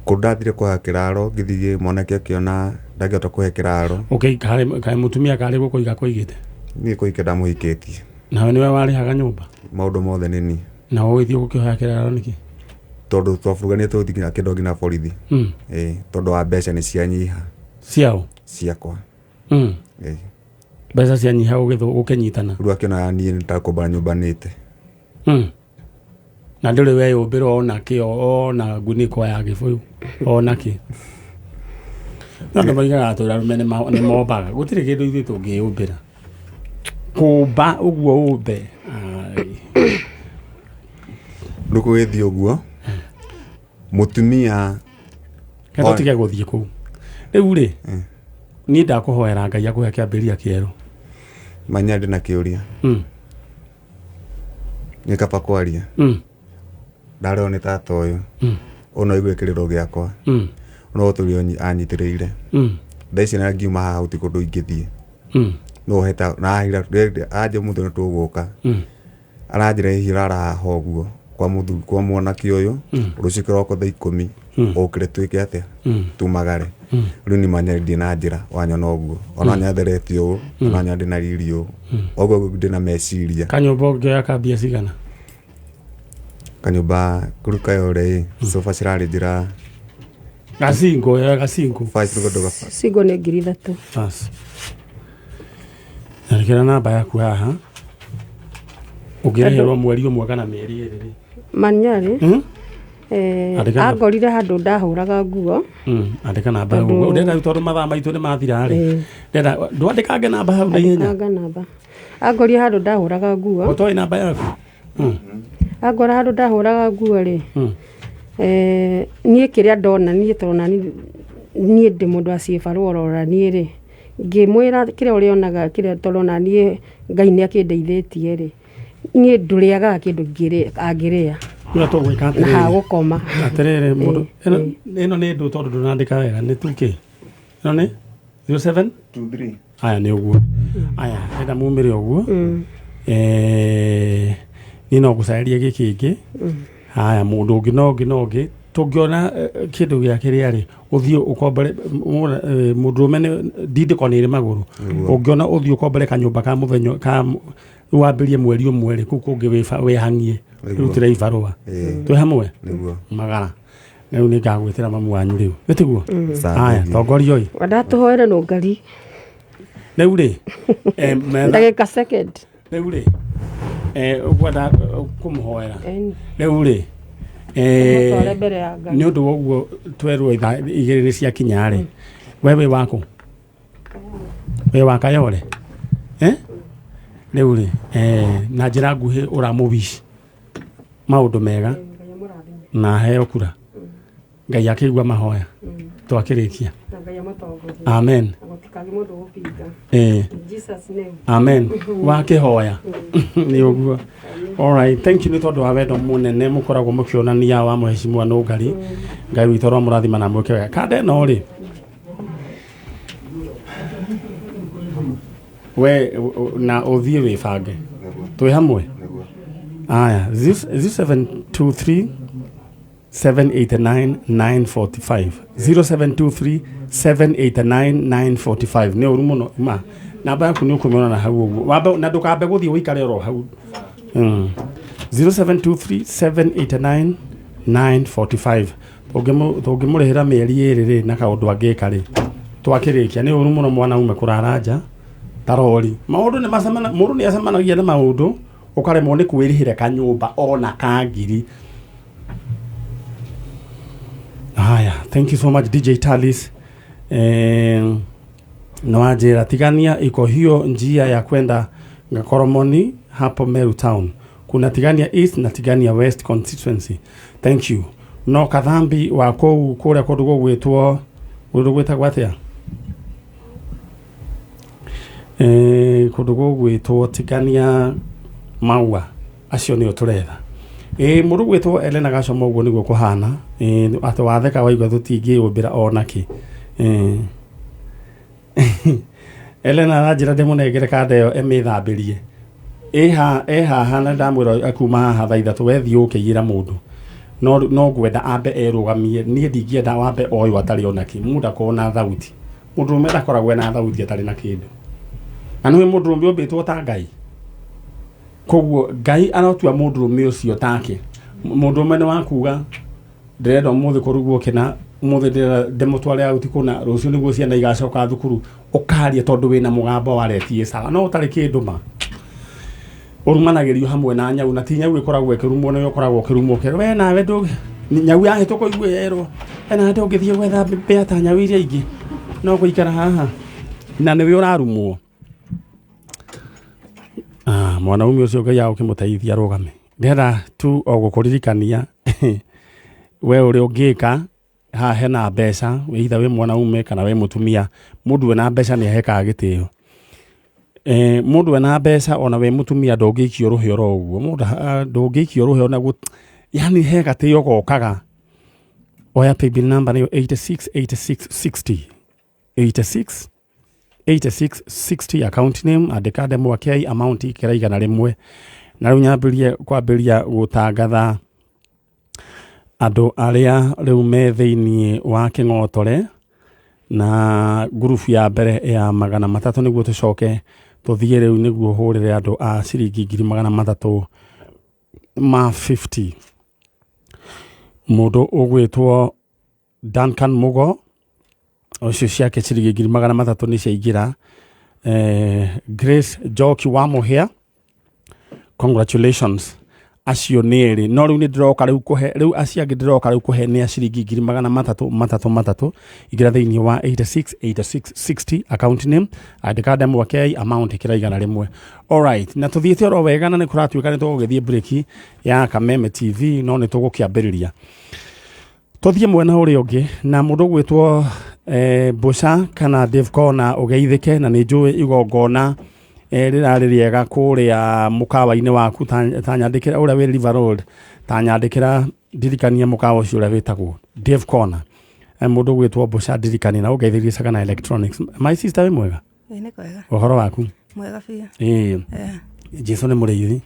kũndũ ndathire kũhoya kĩraro, ngĩthiĩ mwanake akĩona ndangĩhota kũhe kĩraro. Okay, kaĩ mũtumia karĩ gũkũiga kũigĩte? Niĩ kũhikia ndamũhikĩtie. Nawe nĩwe warĩhaga nyũmba? Maũndũ mothe nĩ niĩ. Na ũgĩthiĩ gũkĩhoya kĩraro nĩkĩ? Tondũ twaburuganire tũgĩthiĩ nginya kĩndũ nginya borithi. Ĩĩ, tondũ wa mbeca nĩ cianyiha. Ciao? Ciakwa. Ĩĩ. Mbeca cianyiha ũgĩkĩnyitana? Rĩu akĩona niĩ nĩ ta kũmbana nyũmbanĩte. Na ndũrĩ weyũmbĩra ona kĩ, ona ngunĩko ya gĩbũyũ, ona kĩ. No andũ moigaga atĩ arũme nĩ mombaga. Gũtirĩ kĩndũ ithuĩ tũngĩyũmbĩra. Kũmba ũguo ũmbe. Rĩu gũgĩthiĩ ũguo, mũtumia Reke tũtige gũthiĩ kũu. Rĩu rĩ, niĩ ndakũhoera Ngai akũhe kĩambĩrĩria kĩerũ. Manya ndĩ na kĩũria. Nĩ kaba kwaria. Ndareo nĩ tata ũyũ. Ũyũ no aigue kĩrĩro gĩakwa. No ũtũrĩ anyitĩrĩire. Thaa ici na ngiuma haha gũtirĩ kũndũ ingĩthiĩ. No heta na ahira anje mũthenya nĩ tũgũka. Aranjĩra hihi rara haha ũguo kwa mũthuri, kwa mwanake ũyũ, rũciũ kĩroko thaa 10 ũkĩre twĩke atĩa? Tumagare. Rĩu nĩ manya ndĩ na njĩra wanyona ũguo. Ona nyatheretie ũũ, ona nya ndĩ na riri ũũ. Ũguo ndĩ na meciria. Kanyũmba ũngĩoya ka mbia cigana? Kanyũmba kũu Kayore ĩ, sofa cirarĩ njĩra. Gacingo, ya gacingo. Five nĩguo ndauga. Cingo nĩ ngiri ithatũ. Bas. Nyandĩkĩra namba yaku haha. Ũngĩrĩhĩrwo mweri ũmwe kana mĩeri ĩrĩ rĩ. Manyarĩ. Andĩka namba. Angorire handũ ndahũraga nguo. Andĩka namba hau. Tondũ Ndĩrenda tondũ mathaa maitũ nĩ mathira rĩ. Ndĩrenda ndwandĩkange namba hau na ihenya. Andĩkanga namba. Angorire handũ ndahũraga nguo. Ũtoĩ namba yaku? Angora handũ ndahũraga nguo rĩ. Niĩ kĩrĩa ndona niĩ tondũ nani niĩ ndĩ mũndũ wa ciĩbarũa orora niĩ rĩ. Ngĩmwĩra kĩrĩa ũrĩonaga kĩrĩa tondũ ona niĩ Ngai nĩ akĩndeithĩtie rĩ. Niĩ ndũrĩagaga kĩndũ angĩrĩa. Kũrĩa tũgwĩka Na atĩrĩrĩ. hagũkoma. Atĩrĩrĩ, mũndũ, ĩno nĩ ndũ tondũ ndũrandĩka wega, nĩ 2K. Ĩno nĩ 07? 23. Aya nĩ ũguo. Aya, ndĩrenda mumĩre ũguo. Niĩ no ngũcarĩrie gĩkĩ kĩngĩ. Haya, mũndũ ũngĩ no ũngĩ no ũngĩ. Tũngĩona kĩndũ gĩa kĩrĩa rĩ, ũthiĩ ũkombore, mũndũrũme nĩ ndindĩko nĩ ĩrĩ magũrũ. Ũngĩona ũthiĩ ũkombore kanyũmba ka mũthenya, ka wambĩrie mweri ũmwe rĩ, kũu kũngĩ wĩhang'ie, rutĩre ibarũa. Twĩ hamwe? Nĩguo. Magara. Rĩu nĩ ngagwĩtĩra mamu wanyu rĩu. Nĩ tiguo? Sawa. Haya, tongoria oi. Ndatũhoere no ngari. Rĩu rĩ, metha. Ndagĩka second. Rĩu rĩ, ũkwenda kũmũhoera. Ĩni. Rĩu rĩ, Mũtware mbere ya Ngai. nĩ ũndũ wa ũguo twerwo ithaa igĩrĩ nĩ ciakinya rĩ, we wĩ waku? Wĩ wa Kayore? Rĩu rĩ, na njĩra nguhĩ ũramũwish maũndũ mega na aheo kura. Ngai akĩigua mahoya. Twakĩrĩkia. Na Ngai amũtongorie. Amen. Na gũtikagĩe mũndũ ũgũpinga. Eh. In Jesus name. Amen. Wakĩhoya. Nĩ ũguo. All right, thank you nĩ tondũ wa wendo mũnene mũkoragwo mũkĩonania wa mũhecimua Nũngari. Ngai witũ aromũrathima na mwĩke wega. Kanda ĩno rĩ, we na ũthiĩ wĩbange. Twĩ hamwe? Aya, 0723 789 945. 0723 789 945. Nĩ ũru mũno ma. Namba yaku nĩ ũkũmĩona na hau ũguo. Wambe na ndũkambe gũthiĩ ũikare oro hau. 0723 789 945. Tũngĩmũrĩhĩra mĩeri ĩrĩ rĩ na kaũndũ angĩka rĩ. Twakĩrĩkia nĩ ũru mũno mwanaume kũrara nja ta rori. Maũndũ nĩ macemana, mũndũ nĩ acemanagia na maũndũ ũkaremwo nĩ kwĩrĩhĩra kanyũmba ona ka ngiri. Haya, thank you so much DJ Talis. Nĩwanjĩra Tigania iko hiyo njia ya kwenda Ngakoromoni hapo Meru Town. Kuna Tigania East na Tigania West constituency. Thank you. No kathambi wa kũu kũrĩa kũndũ gũgwĩtwo kũndũ gwĩtagwo atĩa? Kũndũ gũgwĩtwo Tigania Maua. Acio nĩo tũretha. Mũndũ gwĩtwo Elena Gacoma ũguo nĩguo kũhana. Atĩ watheka waigua tũtingĩyũmbĩra ona kĩ. Eh. Elena aranjĩra ndĩmũnengere kanda ĩyo ĩmĩthambĩrie ĩ haha na ndamwĩra akuma haha thaa 3 wethiĩ ũkĩiyĩra mũndũ no ngwenda ambe erũgamie. Niĩ ndingĩenda wambe oywo atarĩ ona kĩ. Mũndũ akorwo na thauti, mũndũrũme ndakoragwo ena thauti atarĩ na kĩndũ, na nĩwe mũndũrũme ũmbĩtwo ta Ngai. Koguo Ngai arotua mũndũrũme ũcio take. Mũndũrũme nĩ wa kuga ndĩrenda ũmũthĩ kũrugwo kĩna, ũmũthĩ ndĩrenda ndĩmũtware out kũna, rũciũ nĩguo ciana igacoka thukuru, ũkaria tondũ wĩna mũgambo waretie sawa, no ũtarĩ kĩndũ ma ũrumanagĩrio hamwe na nyau, na ti nyau ĩkoragwo ĩkĩrumwo, nĩwe ũkoragwo ũkĩrumwo ũkerwo we nawe ndũ nyau yahĩtũka ũigue yerwo we nawe ndũngĩthiĩ gwetha mbĩa ta nyau iria ingĩ no gũikara haha, na nĩwe ũrarumwo. Mwanaume ũcio Ngai agũkĩmũteithia arũgame. Ndĩrenda tu o gũkũririkania we ũrĩa ũngĩka haha hena mbeca, either wĩ mwanaume kana wĩ mũtumia, mũndũ wĩna mbeca nĩ ahekaga gĩtĩo. Mũndũ wĩna mbeca ona wĩ mũtumia ndũngĩikio rũhĩ oro ũguo, mũndũ ndũngĩikio rũhĩ ona yani he gatĩo gokaga. Oya paybill number nĩyo 86 86 60 86 86 60, account name andĩka Ndemwa K, amount ikĩra 100. Na rĩu nyambĩrie kwambĩrĩria gũtangatha andũ arĩa rĩu me thĩiniĩ wa kĩng'otore na ngurubu ya mbere ya 300, nĩguo tũcoke tũthiĩ rĩu nĩguo hũrĩre andũ a ciringi 350,000. Mũndũ ũgwĩtwo Duncan Mugo, ũcio ciake ciringi 300,000 nĩ ciaingĩra. Grace Njoki wa Mũhĩa, congratulations, acio nĩ erĩ. No rĩu nĩ ndĩroka rĩu kũhe, rĩu acio angĩ ndĩroka rĩu kũhe nĩ a ciringi 300,000 matatũ matatũ. Ingĩra thĩinĩ wa 86 86 60, account name andĩka Ndemwa K, amount ĩkĩra 100. Alright, na tũthiĩte oro wega na nĩ kũratuĩka nĩ tũgũgĩthiĩ break ya Kameme TV, no nĩ tũgũkĩambĩrĩria tũthiĩ mwena ũrĩa ũngĩ na mũndũ ũgwĩtwo Mbũca kana Dave Kona, ũgeithĩke na nĩ njũĩ igongona rĩrarĩ rĩega kũrĩa mũkawa-inĩ waku. Ta nyandĩkĩra ũrĩa wĩ River Road, ta nyandĩkĩra ndirikanie mũkawa ũcio ũrĩa wĩtagwo Dave Kona. Mũndũ ũgwĩtwo Mbũca ndirikanie na ũngeithĩrie Sagana Electronics. My sister, wĩ mwega? Ĩĩ nĩ kwega. Ũhoro waku? Mwega biũ. Ĩĩ. Jesu nĩ mũrĩithi.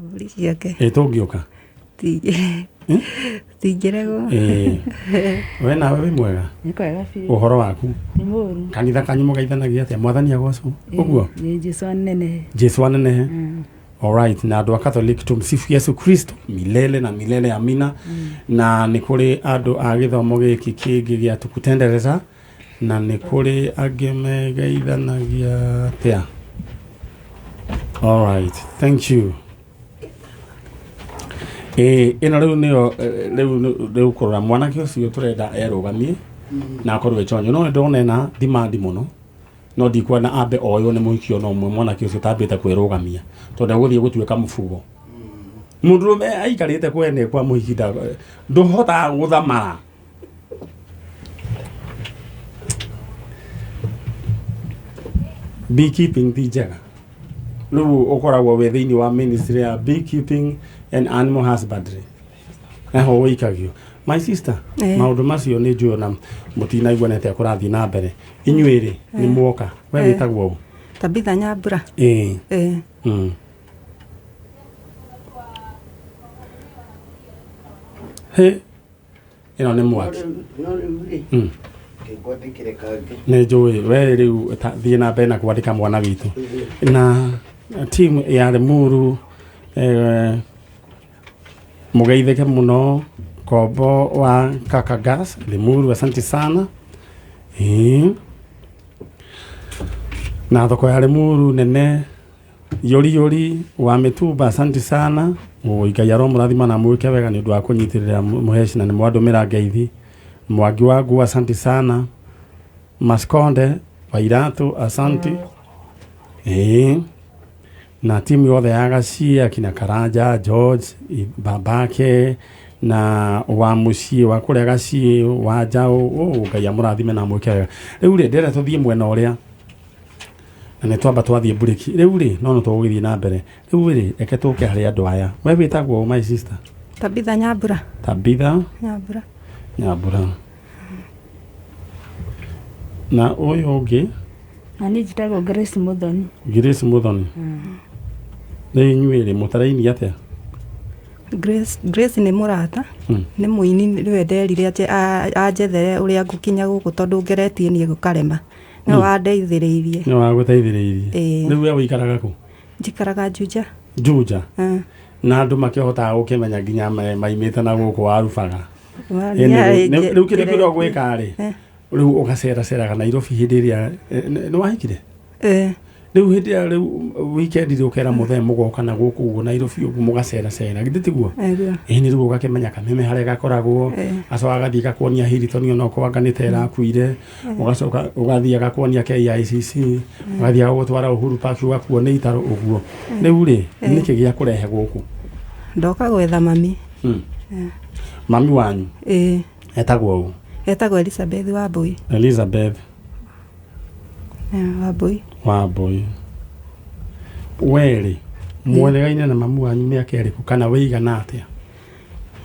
Mbũri ciake. Ĩ tũngĩũka Tingĩregwo. Ĩĩ, we nawe wĩ mwega? Nĩ kwega biũ. Ũhoro waku? Nĩ mũru. Kanitha kanyu mũgeithanagia atĩa? Mwathani agocwo ũguo? Nĩ Jesu anenehe. Jesu anenehe. Alright, na andũ a Catholic, tumsifu Yesu Kristo milele na milele, amina. Na nĩ kũrĩ andũ a gĩthomo gĩkĩ kĩngĩ gĩa tukutendereza, na nĩ kũrĩ angĩ megeithanagia atĩa. Alright, thank you. Ĩĩ, ĩno rĩu nĩyo rĩu rĩu kũrora mwanake ũcio tũrenda erũgamie na akorwo echonjo, no nĩ ndĩrona ena demand mũno, no ndikwenda ambe oywo nĩ mũhiki ona ũmwe mwanake ũcio ũtambĩte kwĩrũgamia, tondũ egũthiĩ gũtuĩka mũbugo. Mũndũrũme aikarĩte kwene kwa mũhiki ndũhotaga gũthamara. Beekeeping ti njega. Rĩu ũkoragwo wĩ thĩinĩ wa ministry ya beekeeping and animal husbandry, naho wĩikagio. My sister, maũndũ macio nĩ njũĩ ona mũtinaigua nĩ atĩa kũrathiĩ na mbere. Inyuĩ rĩ, nĩ mwoka? We wĩtagwo ũ? Tabitha Nyambura. Ĩĩ. Ĩĩ. Hĩ, ĩno nĩ mwaki. No rĩu rĩ, ngĩkwandĩkĩre kangĩ. Nĩ njũĩ we rĩu thiĩ na mbere na kwandĩka mwana witũ na timu ya Limuru. Mũgeithĩke mũno Kombo wa Kakagas Limuru, asante sana. Ĩĩ. Na thoko ya Limuru nene, yori yori wa mĩtumba, asante sana. Oi, Ngai aromũrathima na mwĩke wega nĩ ũndũ wa kũnyitĩrĩra mũheci na nĩ mwandũmĩra ngeithi. Mwangi wa nguo, asante sana. Maskonde wa Iratu, asante. Ĩĩ, na timu yothe ya Gacia, akina Karanja George babake na wa mũciĩ wa kũrĩa Gaciĩ wa Njaũ, Ngai amũrathime na amwĩke wega. Rĩu rĩ, ndĩrenda tũthiĩ mwena ũrĩa na nĩ twamba twathiĩ mburĩki rĩu rĩ, no nĩ tũgũgĩthiĩ na mbere. Rĩu rĩ, reke tũke harĩ andũ aya. We wĩtagwo ũ, my sister? Tabitha Nyambura. Tabitha Nyambura. Nyambura. Na ũyũ ũngĩ? Na niĩ njĩtagwo Grace Muthoni. Grace Muthoni. Rĩu inyuĩ rĩ, mũtaraini atĩa? Grace nĩ mũrata, nĩ mũini, nĩwe nderire anjethere ũrĩa ngũkinya gũkũ tondũ ngeretie niĩ gũkarema. Nĩwe wandeithĩrĩirie. Nĩ wagũteithĩrĩirie? Ĩĩ. Rĩu we ũikaraga kũ? Njikaraga Juja. Juja. Na andũ makĩhotaga gũkĩmenya nginya maimĩte na gũkũ warubaga. Rĩu kĩrĩa kĩrĩa ũgwĩka rĩ, rĩu ũgaceraceraga Nairobi hĩndĩ ĩrĩa nĩ wahikire? Ĩĩ. Rĩu hĩndĩ ĩrĩa rĩu weekend rĩ, ũkera mũthee mũgoka na gũkũ ũguo Nairobi ũguo mũgaceracera, githĩ tiguo? Nĩguo. Ĩni rĩu ũgakĩmenya kameme harĩa gakoragwo, gacoka gathiĩ gakuonia Hilton onokorwo anga nĩ ta ĩrakuire, ũgacoka ũgathiĩ agakuonia KICC, ũgathiĩ agagũtwara Uhuru Park ũgakuo nĩ itaro ũguo. Rĩu rĩ, nĩkĩ gĩa kũrehe gũkũ? Ndoka gwetha mami. Mami wanyu? Ĩĩ. Etagwo ũ? Etagwo Elizabeth Wambui. Elizabeth Wambui. Wambui. We rĩ, mweregaine na mamu wanyu mĩaka ĩrĩkũ kana wĩigana atĩa?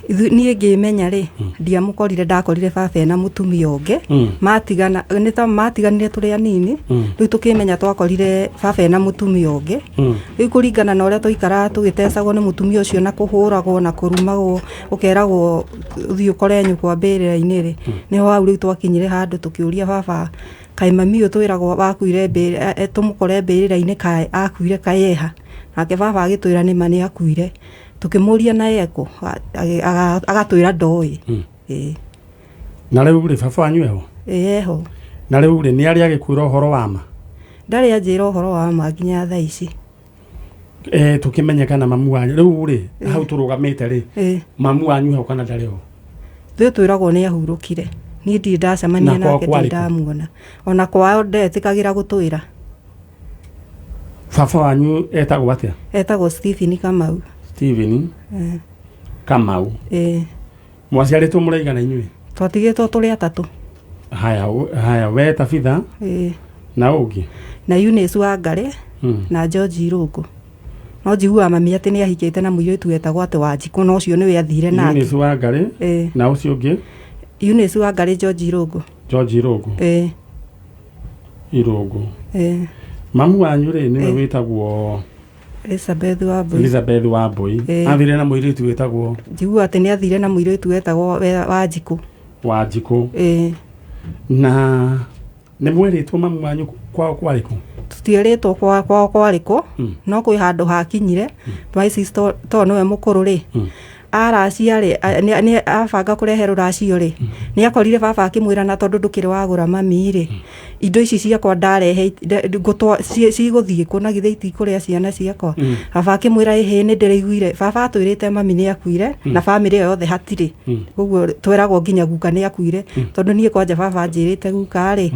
Niĩ ngĩmenya rĩ, ndiamũkorire, ndakorire baba ena mũtumia ũngĩ. Matigana nĩ ta matiganire tũrĩ anini. Rĩu tũkĩmenya twakorire baba ena mũtumia ũngĩ. Rĩu kũringana na ũrĩa twaikaraga tũgĩtecagwo nĩ mũtumia ũcio na kũhũragwo na kũrumagwo, ũkeragwo ũthiĩ ũkore nyũkwa mbĩrĩra-inĩ rĩ, nĩho hau rĩu twakinyire handũ tũkĩũria baba, kaĩ mami ũyũ twĩragwo wakuire tũmũkore mbĩrĩra-inĩ, kaĩ akuire kaĩ eha? Nake baba agĩtwĩra nĩma nĩ akuire. Tũkĩmũria na ekũ, agatwĩra ndoĩ. Ĩĩ. Na rĩu rĩ, baba wanyu eho? Ĩĩ, eho. Na rĩu rĩ, nĩ arĩ agĩkwĩra ũhoro wa ma? Ndarĩ anjĩra ũhoro wa ma nginya thaa ici. Tũkĩmenye kana mamu wanyu rĩu rĩ, hau tũrũgamĩte rĩ, mamu wanyu hau kana ndarĩ ho? Ithuĩ twĩragwo nĩ ahurũkire. Niĩ ndirĩ ndacemania Na kwao nake, ndirĩ kwarĩ kũ? ndamuona. Ona kwao ndetĩkagĩra gũtwĩra. Baba wanyu etagwo atĩa? Etagwo Stephen Kamau. Stephen Kamau. Ĩĩ. Mwaciarĩtwo mũraigana inyuĩ? Twatigĩtwo tũrĩ atatũ. Haya, haya, we Tabitha Ĩĩ. na ũngĩ? Na Eunice Wangari na George Irũngũ. No njiguaga mami atĩ nĩ ahikĩte na mũirĩtu wetagwo atĩ Wanjikũ, na ũcio nĩwe athire nake. Eunice Wangari na ũcio ũngĩ? Eunice Wangari, George Irũngũ. George Irũngũ. Ĩĩ. Irũngũ. Ĩĩ. Mamu wanyu rĩ, nĩwe wĩtagwo Elizabeth Wambui. Elizabeth Wambui. Athire na mũirĩtu wĩtagwo? Njiguaga atĩ nĩ athire na mũirĩtu wetagwo Wanjikũ. Wanjikũ. Ĩĩ. Na nĩ mwerĩtwo mamu wanyu kwao kwarĩ kũ? Tutierĩtwo kwao kwarĩ kũ, no kwĩ handũ hakinyire my sister to nĩwe mũkũrũ rĩ, aracia rĩ, nĩ abanga kũrehe rũracio rĩ, nĩ akorire baba akĩmwĩra na tondũ ndũkĩrĩ wagũra mami rĩ, indo ici ciakwa ndarehe cigũthiĩ kũ na githĩ itikũrĩa ciana ciakwa? Baba akĩmwĩra ĩhĩ, nĩ ndĩraiguire baba atwĩrĩte mami nĩ akuire na bamĩrĩ ĩyo yothe hatirĩ. Koguo tweragwo nginya guka nĩ akuire, tondũ niĩ kwanja baba anjĩrĩte guka rĩ,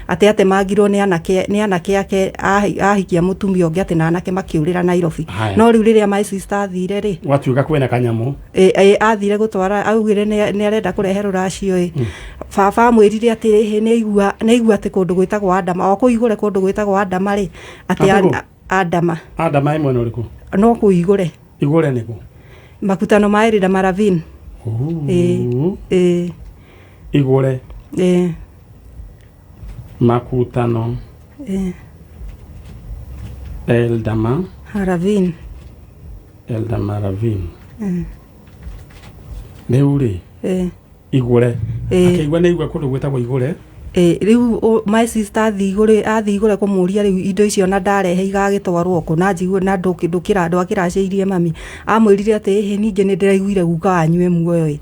atĩ atemangirwo nĩ anake ake, ahikia mũtumia ũngĩ, atĩ na anake makĩũrĩra Nairobi. Haya. No rĩu rĩrĩa my sister athire rĩ, Gwatuĩka kwĩna kanyamũ. Athire gũtwara, augire nĩ arenda kũrehe rũracio ĩ, baba amwĩrire atĩ ĩhĩ, nĩ aigua atĩ kũndũ gwĩtagwo Adama, o kũu igũre kũndũ gwĩtagwo Adama rĩ, atĩ Atĩ kũ? Adama. Adama ĩ mwena ũrĩkũ? No kũu igũre. Igũre nĩkũ? Makutano ma Elda Maravin. Ĩĩ. Ĩĩ. Igũre. Ĩĩ. Makutano. Ĩĩ. Eldama. Ravin. Eldama Ravin. Rĩu rĩ, Ĩĩ. igũre. Ĩĩ. Akĩigua nĩ aigua kũndũ gwĩtagwo igũre. Ĩĩ, rĩu my sister athiĩ igũre kũmũria rĩu indo icio na ndarehe igagĩtwarwo kũ, na njigue na ndwakĩracĩirie mami, amwĩrire atĩ ĩhĩ, ningĩ nĩ ndĩraiguire guka wanyu e muoyo ĩ,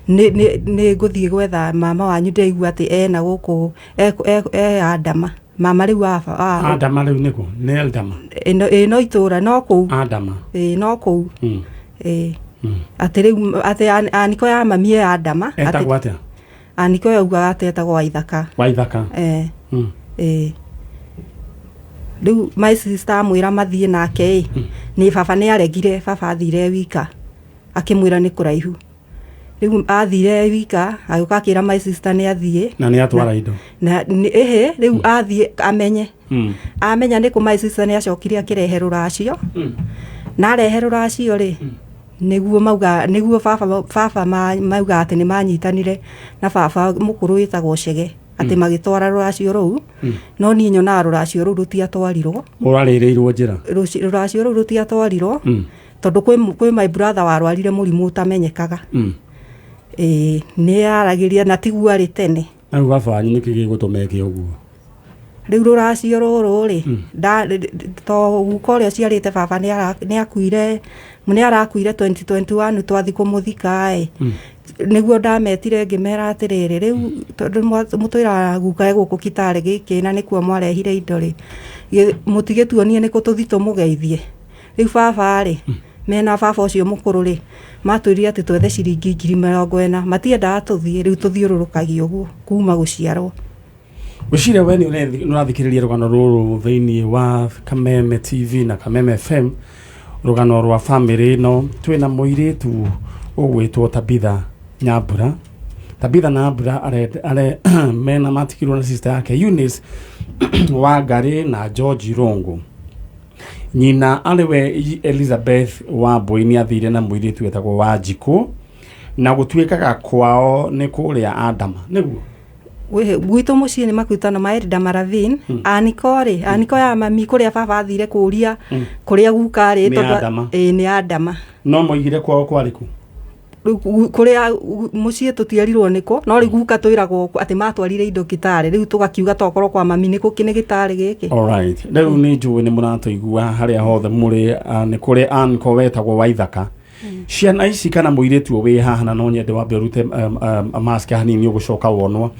nĩ ngũthiĩ gwetha mama wanyu, ndĩraigua atĩ ena gũkũ e Adama mama rĩu wa Adama rĩu nĩkũ? Nĩ Eldama? Ĩĩ, no itũra no kũu. Adama. Ĩĩ, no kũu. Ĩĩ. Atĩ rĩu atĩ aniko ya mami e Adama. Etagwo atĩa? Aniko ĩyo augaga atĩ etagwo Waithaka. Waithaka. Ĩĩ. Rĩu my sister amwĩra mathiĩ nake ĩ, nĩ baba nĩ aregire, baba athire wika akĩmwĩra nĩ kũraihu. Rĩu athire wika agĩũka akĩra my sister nĩ athiĩ. Na nĩ atwara indo. Na ĩhĩ, rĩu athiĩ amenye. Amenya nĩ kũ, my sister nĩ acokire akĩrehe rũracio. Na arehe rũracio rĩ, nĩguo mauga, nĩguo baba mauga atĩ nĩ manyitanire na baba mũkũrũ wĩtagwo Chege. Atĩ magĩtwara rũracio rũu, no niĩ nyonaga rũracio rũu rũtiatwarirwo. Ũrarĩrĩirwo njĩra. Rũracio rũu rũtiatwarirwo tondũ kwĩ my brother warwarire mũrimũ ũtamenyekaga. Ĩĩ, nĩ aragĩria na tiguo arĩ tene. Na rĩu baba wanyu nĩkĩ gĩgũtũma eke ũguo? Rĩu rũracio rũrũ rĩ, to guka ũrĩa ũciarĩte baba nĩ akuire, nĩ arakuire 2021 twathiĩ kũmũthika ĩ, nĩguo ndametire ngĩmera atĩrĩrĩ, rĩu tondũ mũtwĩraga guka e gũkũ Kitale gĩkĩ na nĩkuo mwarehire indo rĩ, mũtigĩtuonie nĩkũ tũthiĩ tũmũgeithie. Rĩu baba rĩ, mena baba ũcio mũkũrũ rĩ, matwĩrire atĩ twethe ciringi 40,000, matiendaga tũthiĩ, rĩu tũthiũrũrũkagia ũguo kuma gũciarwo. Gwĩciria we nĩ ũrathikĩrĩria rũgano rũrũ thĩinĩ wa Kameme TV na Kameme FM, rũgano rwa bamĩrĩ ĩno. Twĩna mũirĩtu ũgwĩtwo Tabitha Nyambura. Tabitha Nyambura are mena matigirwo na sister yake Eunice Wangari na George Rongo. Nyina arĩ we Elizabeth Wambui nĩ athire na mũirĩtu wetagwo Wanjikũ, na gũtuĩkaga kwao nĩ kũrĩa Adama nĩguo. Gwitũ mũciĩ nĩ makuitana ma Elda Maravin. Aniko rĩ, aniko ya mami kũrĩa baba athire kũria kũrĩa guka rĩ. Nĩ Tondũ Adama. Ĩĩ, nĩ Adama. No moigire kwao kwarĩ kũ? Rĩu kũrĩa mũciĩ tũtierirwo nĩkũ, no rĩu guka twĩragwo atĩ matwarire indo Kitale, rĩu tũgakiuga tokorwo kwa mami nĩkũ nĩ Gĩtarĩ gĩkĩ. Alright. Rĩu nĩ njũĩ nĩ mũratũigua harĩa hothe mũrĩ, nĩ kũrĩ anko wetagwo Waithaka. Ciana ici kana mũirĩtu ũyũ wĩ haha, na no nyende wambe ũrute mask hanini ũgũcoka wonwo,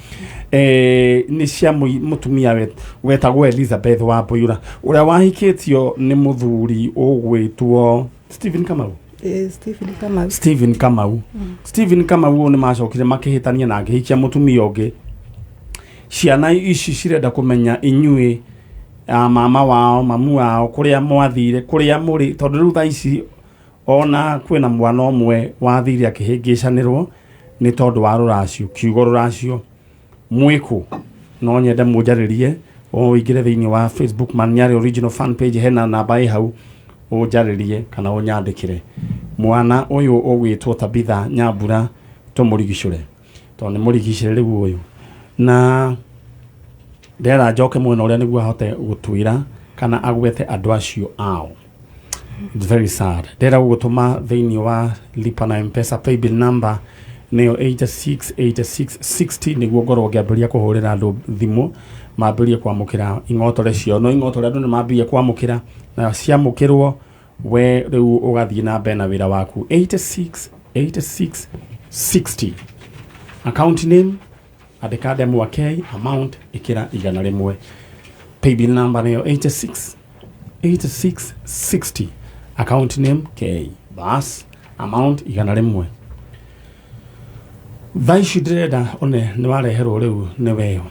nĩ cia mũtumia wetagwo Elizabeth Wambui ũrĩa wahikĩtio nĩ mũthuri ũgwĩtwo Stephen Kamau. Ĩĩ, Stephen Kamau. Stephen Kamau. Stephen Kamau ũyũ nĩ macokire makĩhĩtania na akĩhikia mũtumia ũngĩ. Ciana ici cirenda kũmenya inyuĩ a mama wao, mamu wao, kũrĩa mwathire, kũrĩa mũrĩ, tondũ rĩu thaa ici ona kwĩna mwana ũmwe wathire akĩhĩngĩcanĩrwo nĩ tondũ wa rũracio, kiugo rũracio. Mwĩkũ? No nyende mũnjarĩrie, ũingĩre thĩinĩ wa Facebook Manyari original fan page, hena namba ĩ hau, ũnjarĩrie kana ũnyandĩkĩre. Mwana ũyũ ũgwĩtwo Tabitha Nyambura tũmũrigicũre, tondũ nĩ mũrigicĩre rĩu ũyũ, na ndĩrenda njoke mwena ũrĩa nĩguo ahote gũtwĩra kana agwete andũ acio ao. It's very sad. Ndĩrenda gũgũtũma thĩinĩ wa lipa na Mpesa, paybill number nĩyo 868660, nĩguo ngorwo ngĩambĩrĩria kũhũrĩra andũ thimũ mambĩrĩrie kwamũkĩra ing'otore ciao. No ing'otore andũ nĩ mambĩrĩrie kwamũkĩra, na ciamũkĩrwo we rĩu ũgathiĩ na mbere na wĩra waku. 868660, account name andĩka Ndemwa K, amount ĩkĩra 100. Paybill number nĩyo 86 8660, account name K, bas, amount 100. Thaa ici ndĩrenda one nĩ wareherwo rĩu nĩ weyo.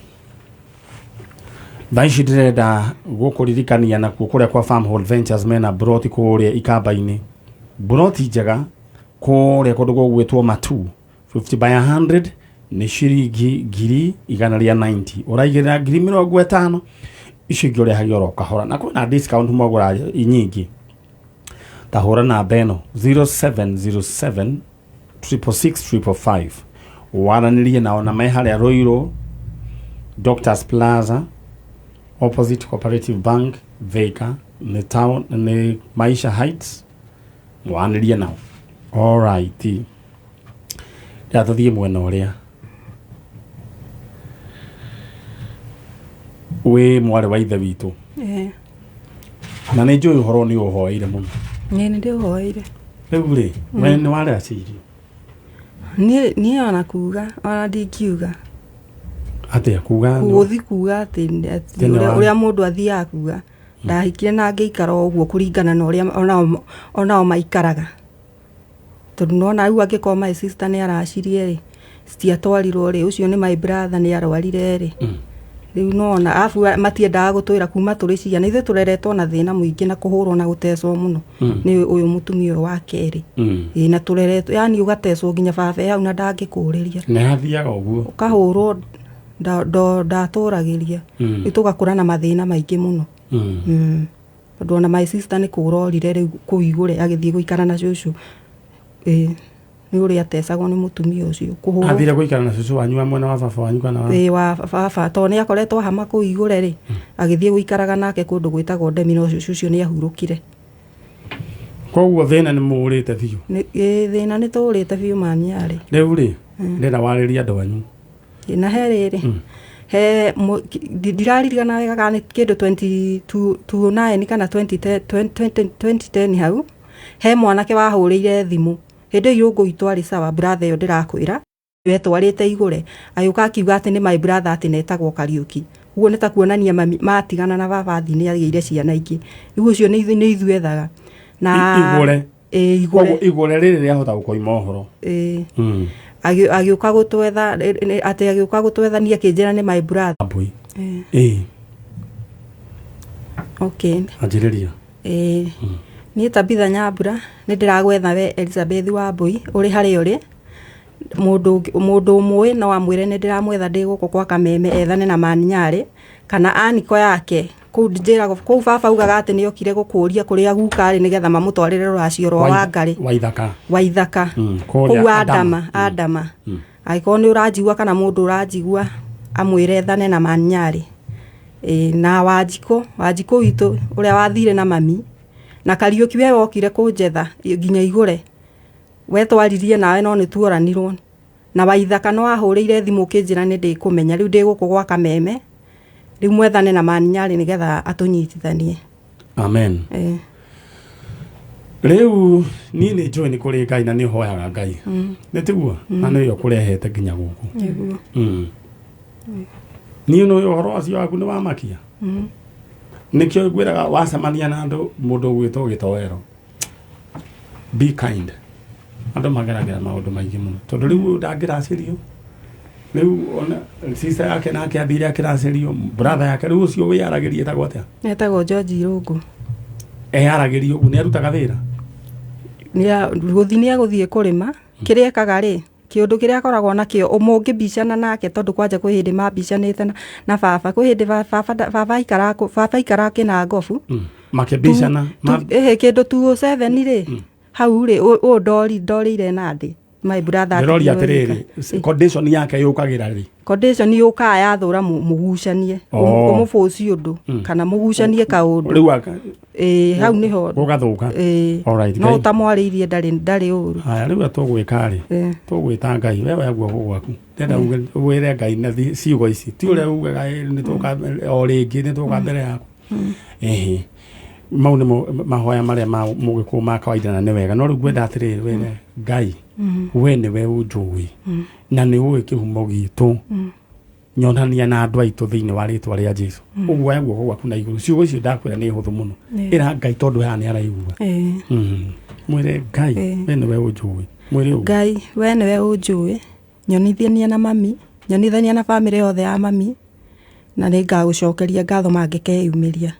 Thaa ici ndĩrenda gũkũririkania nakuo kũrĩa kwa Farmhold Ventures mena broti kũrĩa Ikamba-inĩ, broti njega kũrĩa kũndũ gũgwĩtwo Matu, 50 by 100 nĩ ciringi 190,000, ũraigĩrĩra 50,000, icio ingĩ ũrehagia oro kahora, na kwĩna discount mwagũra nyingĩ. Ta hũra namba ĩno 0707 666 555, waranĩrie nao, na me harĩa Ruiru Doctors Plaza, opposite Cooperative Bank, Thika nĩ town, nĩ Maisha Heights. Mwanĩrie nao. Alright, rĩa tũthiĩ mwena ũrĩa wĩ mwarĩ wa ithe witũ. Na nĩ njũĩ ũhoro nĩ ũhoeire mũno. Niĩ nĩ ndĩũhoeire. Rĩu rĩ, we nĩ warĩa cirio? Niĩ ona kuga ona ndingiuga. Atĩa kuga? Gũthi kuga atĩ Tene ũrĩa mũndũ athiaga kuga ndahikire na ngĩikara o ũguo kũringana na ũrĩa onao maikaraga, tondũ nona rĩu angĩkorwo my sister nĩ aracirie rĩ, citiatwarirwo rĩ, ũcio nĩ my brother nĩ arwarire rĩ, rĩu nona arabu matiendaga gũtwĩra kuma tũrĩ ciana. Ithuĩ tũreretwo na thĩna mũingĩ na kũhũrwo na gũtecwo mũno nĩ ũyũ mũtumia ũyũ wa kerĩ. Ĩĩ, na tũreretwo yani ũgatecwo nginya baba e hau na ndangĩkũrĩria. Nĩ hathiaga ũguo. Ũkahũrwo, ndatũragĩria. Rĩu tũgakũra na mathĩna maingĩ mũno. Tondũ ona my sister nĩ kũra orire rĩu kũu igũre agĩthiĩ gũikara na cũcũ. Ĩĩ. Nĩ ũrĩa atecagwo nĩ mũtumia ũcio kũhũrwo. Athire gũikara na cũcũ wanyu wa mwena wa baba wanyu kana wa? Ĩĩ, wa baba, tondũ nĩ akoretwo hama kũu Igũre rĩ, agĩthiĩ gũikaraga nake kũndũ gwĩtagwo Ndemi, no cũcũ ũcio nĩ ahurũkire. Koguo thĩna nĩ mũũrĩte biũ? Ĩĩ, thĩna nĩ tũũrĩte biũ mami arĩ. Rĩu rĩ, ndĩrenda warĩrie andũ anyu. Ĩĩ, na he rĩrĩ, he ndiraririkana wega kana nĩ kĩndũ 2009 kana 2010 hau, he mwanake wahũrĩire thimũ hĩndĩ ĩyo Irũngũ witũ arĩ sawa, brother ĩyo ndĩrakwĩra wetwarĩte Igũre, agĩũka akiuga atĩ nĩ my brother, atĩ netagwo Kariũki. Ũguo nĩ ta kuonania mami matigana na baba athi nĩ agĩire ciana ingĩ, rĩu ũcio nĩ ithuĩ ethaga na Igũre? Ĩĩ, Koguo Igũre. Igũre rĩrĩ rĩahota gũkoima ũhoro? Ĩĩ. Agĩũka gũtwetha, atĩ agĩũka gũtwetha niĩ akĩnjĩra nĩ my brother. Mbui. Ĩĩ. Okay. Anjĩrĩria. Ĩĩ, niĩ Tabitha Nyambura nĩ ndĩragwetha we Elizabeth Wambui ũrĩ harĩa ũrĩ. Mũndũ ũmũĩ no amwĩre nĩ ndĩramwetha ndĩ gũkũ kwa Kameme, ethane na Maninyarĩ kana aniko yake kũu njĩragwo kũu baba augaga atĩ nĩ okire gũkũria kũrĩa guka arĩ nĩgetha mamũtwarĩre rũracio rwa Wangarĩ. Waithaka. Waithaka. Kũrĩa Kũu Adama. Adama Adama. Angĩkorwo nĩ ũranjigua kana mũndũ ũranjigua amwĩre ethane na Maninyarĩ. Ĩĩ, na Wanjikũ witũ ũrĩa wathire na mami na Kariũki, we wokire kũnjetha nginya Igũre, we twaririe nawe no nĩ tuoranirwo. Na Waithaka no ahũrĩire thimũ ũkĩnjĩra nĩ ndĩkũmenya, rĩu ndĩ gũkũ gwa Kameme, rĩu mwethane na Maninyarĩ nĩgetha atũnyitithanie. Amen. Ĩĩ. Rĩu niĩ nĩ njũĩ nĩ kũrĩ Ngai na nĩ ũhoyaga Ngai, nĩ tiguo? Na nĩyo kũrehete nginya gũkũ. Nĩguo. Niĩ nĩ ũhoro ũcio waku nĩ wamakia, nĩkĩo ngwĩraga wacemania na andũ, mũndũ ũgwĩtwo gĩtoero, be kind. Andũ mageragĩra maũndũ maingĩ mũno, tondũ rĩu ũyũ ndangĩracĩrio, rĩu ona sister yake nake athire akĩracĩrio, brother yake. Rĩu ũcio wĩyaragĩria etagwo atĩa? Etagwo George Irũngũ. Eyaragĩria ũguo nĩ arutaga wĩra? Gũthiĩ nĩ agũthiĩ kũrĩma. Kĩrĩa ekaga rĩ, kĩũndũ kĩrĩa akoragwo nakĩo mũngĩmbicana nake, tondũ kwanja kwĩ hĩndĩ mambicanĩte na baba, kwĩ hĩndĩ baba aikaraga Kĩnangobu. Makĩmbicana? Ĩhĩ, kĩndũ 207 rĩ, hau rĩ, ũũ ndorĩire nandĩ my brother. Ndĩroria atigirwo atĩrĩrĩ, wika. Condition yake yũkagĩra rĩ? Condition yũkaga yathũra mũgucanie, ũmũbũci ũndũ kana mũgucanie kaũndũ. Rĩu Ĩĩ, hau nĩho. Gũgathũka. Ĩĩ. Alright, No Ngai. ũtamwarĩirie ndarĩ ũru. Haya, rĩu tũgwĩka rĩ, tũgwĩta Ngai, we oya guoko gwaku, ndĩrenda wĩre Ngai na ciugo ici, ti ũrĩa ugaga, "Ĩ, nĩ tũka o rĩngĩ, nĩ tũka mbere yaku." Ĩhĩ, mau nĩmo mahoya marĩa ma mũgĩkũyũ ma kawaida, na nĩ wega, no rĩu ngwenda atĩrĩrĩ, wĩre Ngai, we nĩwe ũnjũĩ na nĩ ũĩ kĩhumo gitũ, nyonania na andũ aitũ thĩinĩ wa rĩtwa rĩa Jesu. Ũguo oya guoko gwaku na igũrũ. Ciugo icio ndakwĩra nĩ hũthũ mũno. Ĩra Ngai, tondũ haha nĩ araigua. Mwĩre Ngai, we nĩwe ũnjũĩ, mwĩre ũguo. Ngai, we nĩwe ũnjũĩ, nyonithania na mami, nyonithania na bamĩrĩ yothe ya mami, na nĩ ngagũcokeria ngatho mangĩkeyumĩria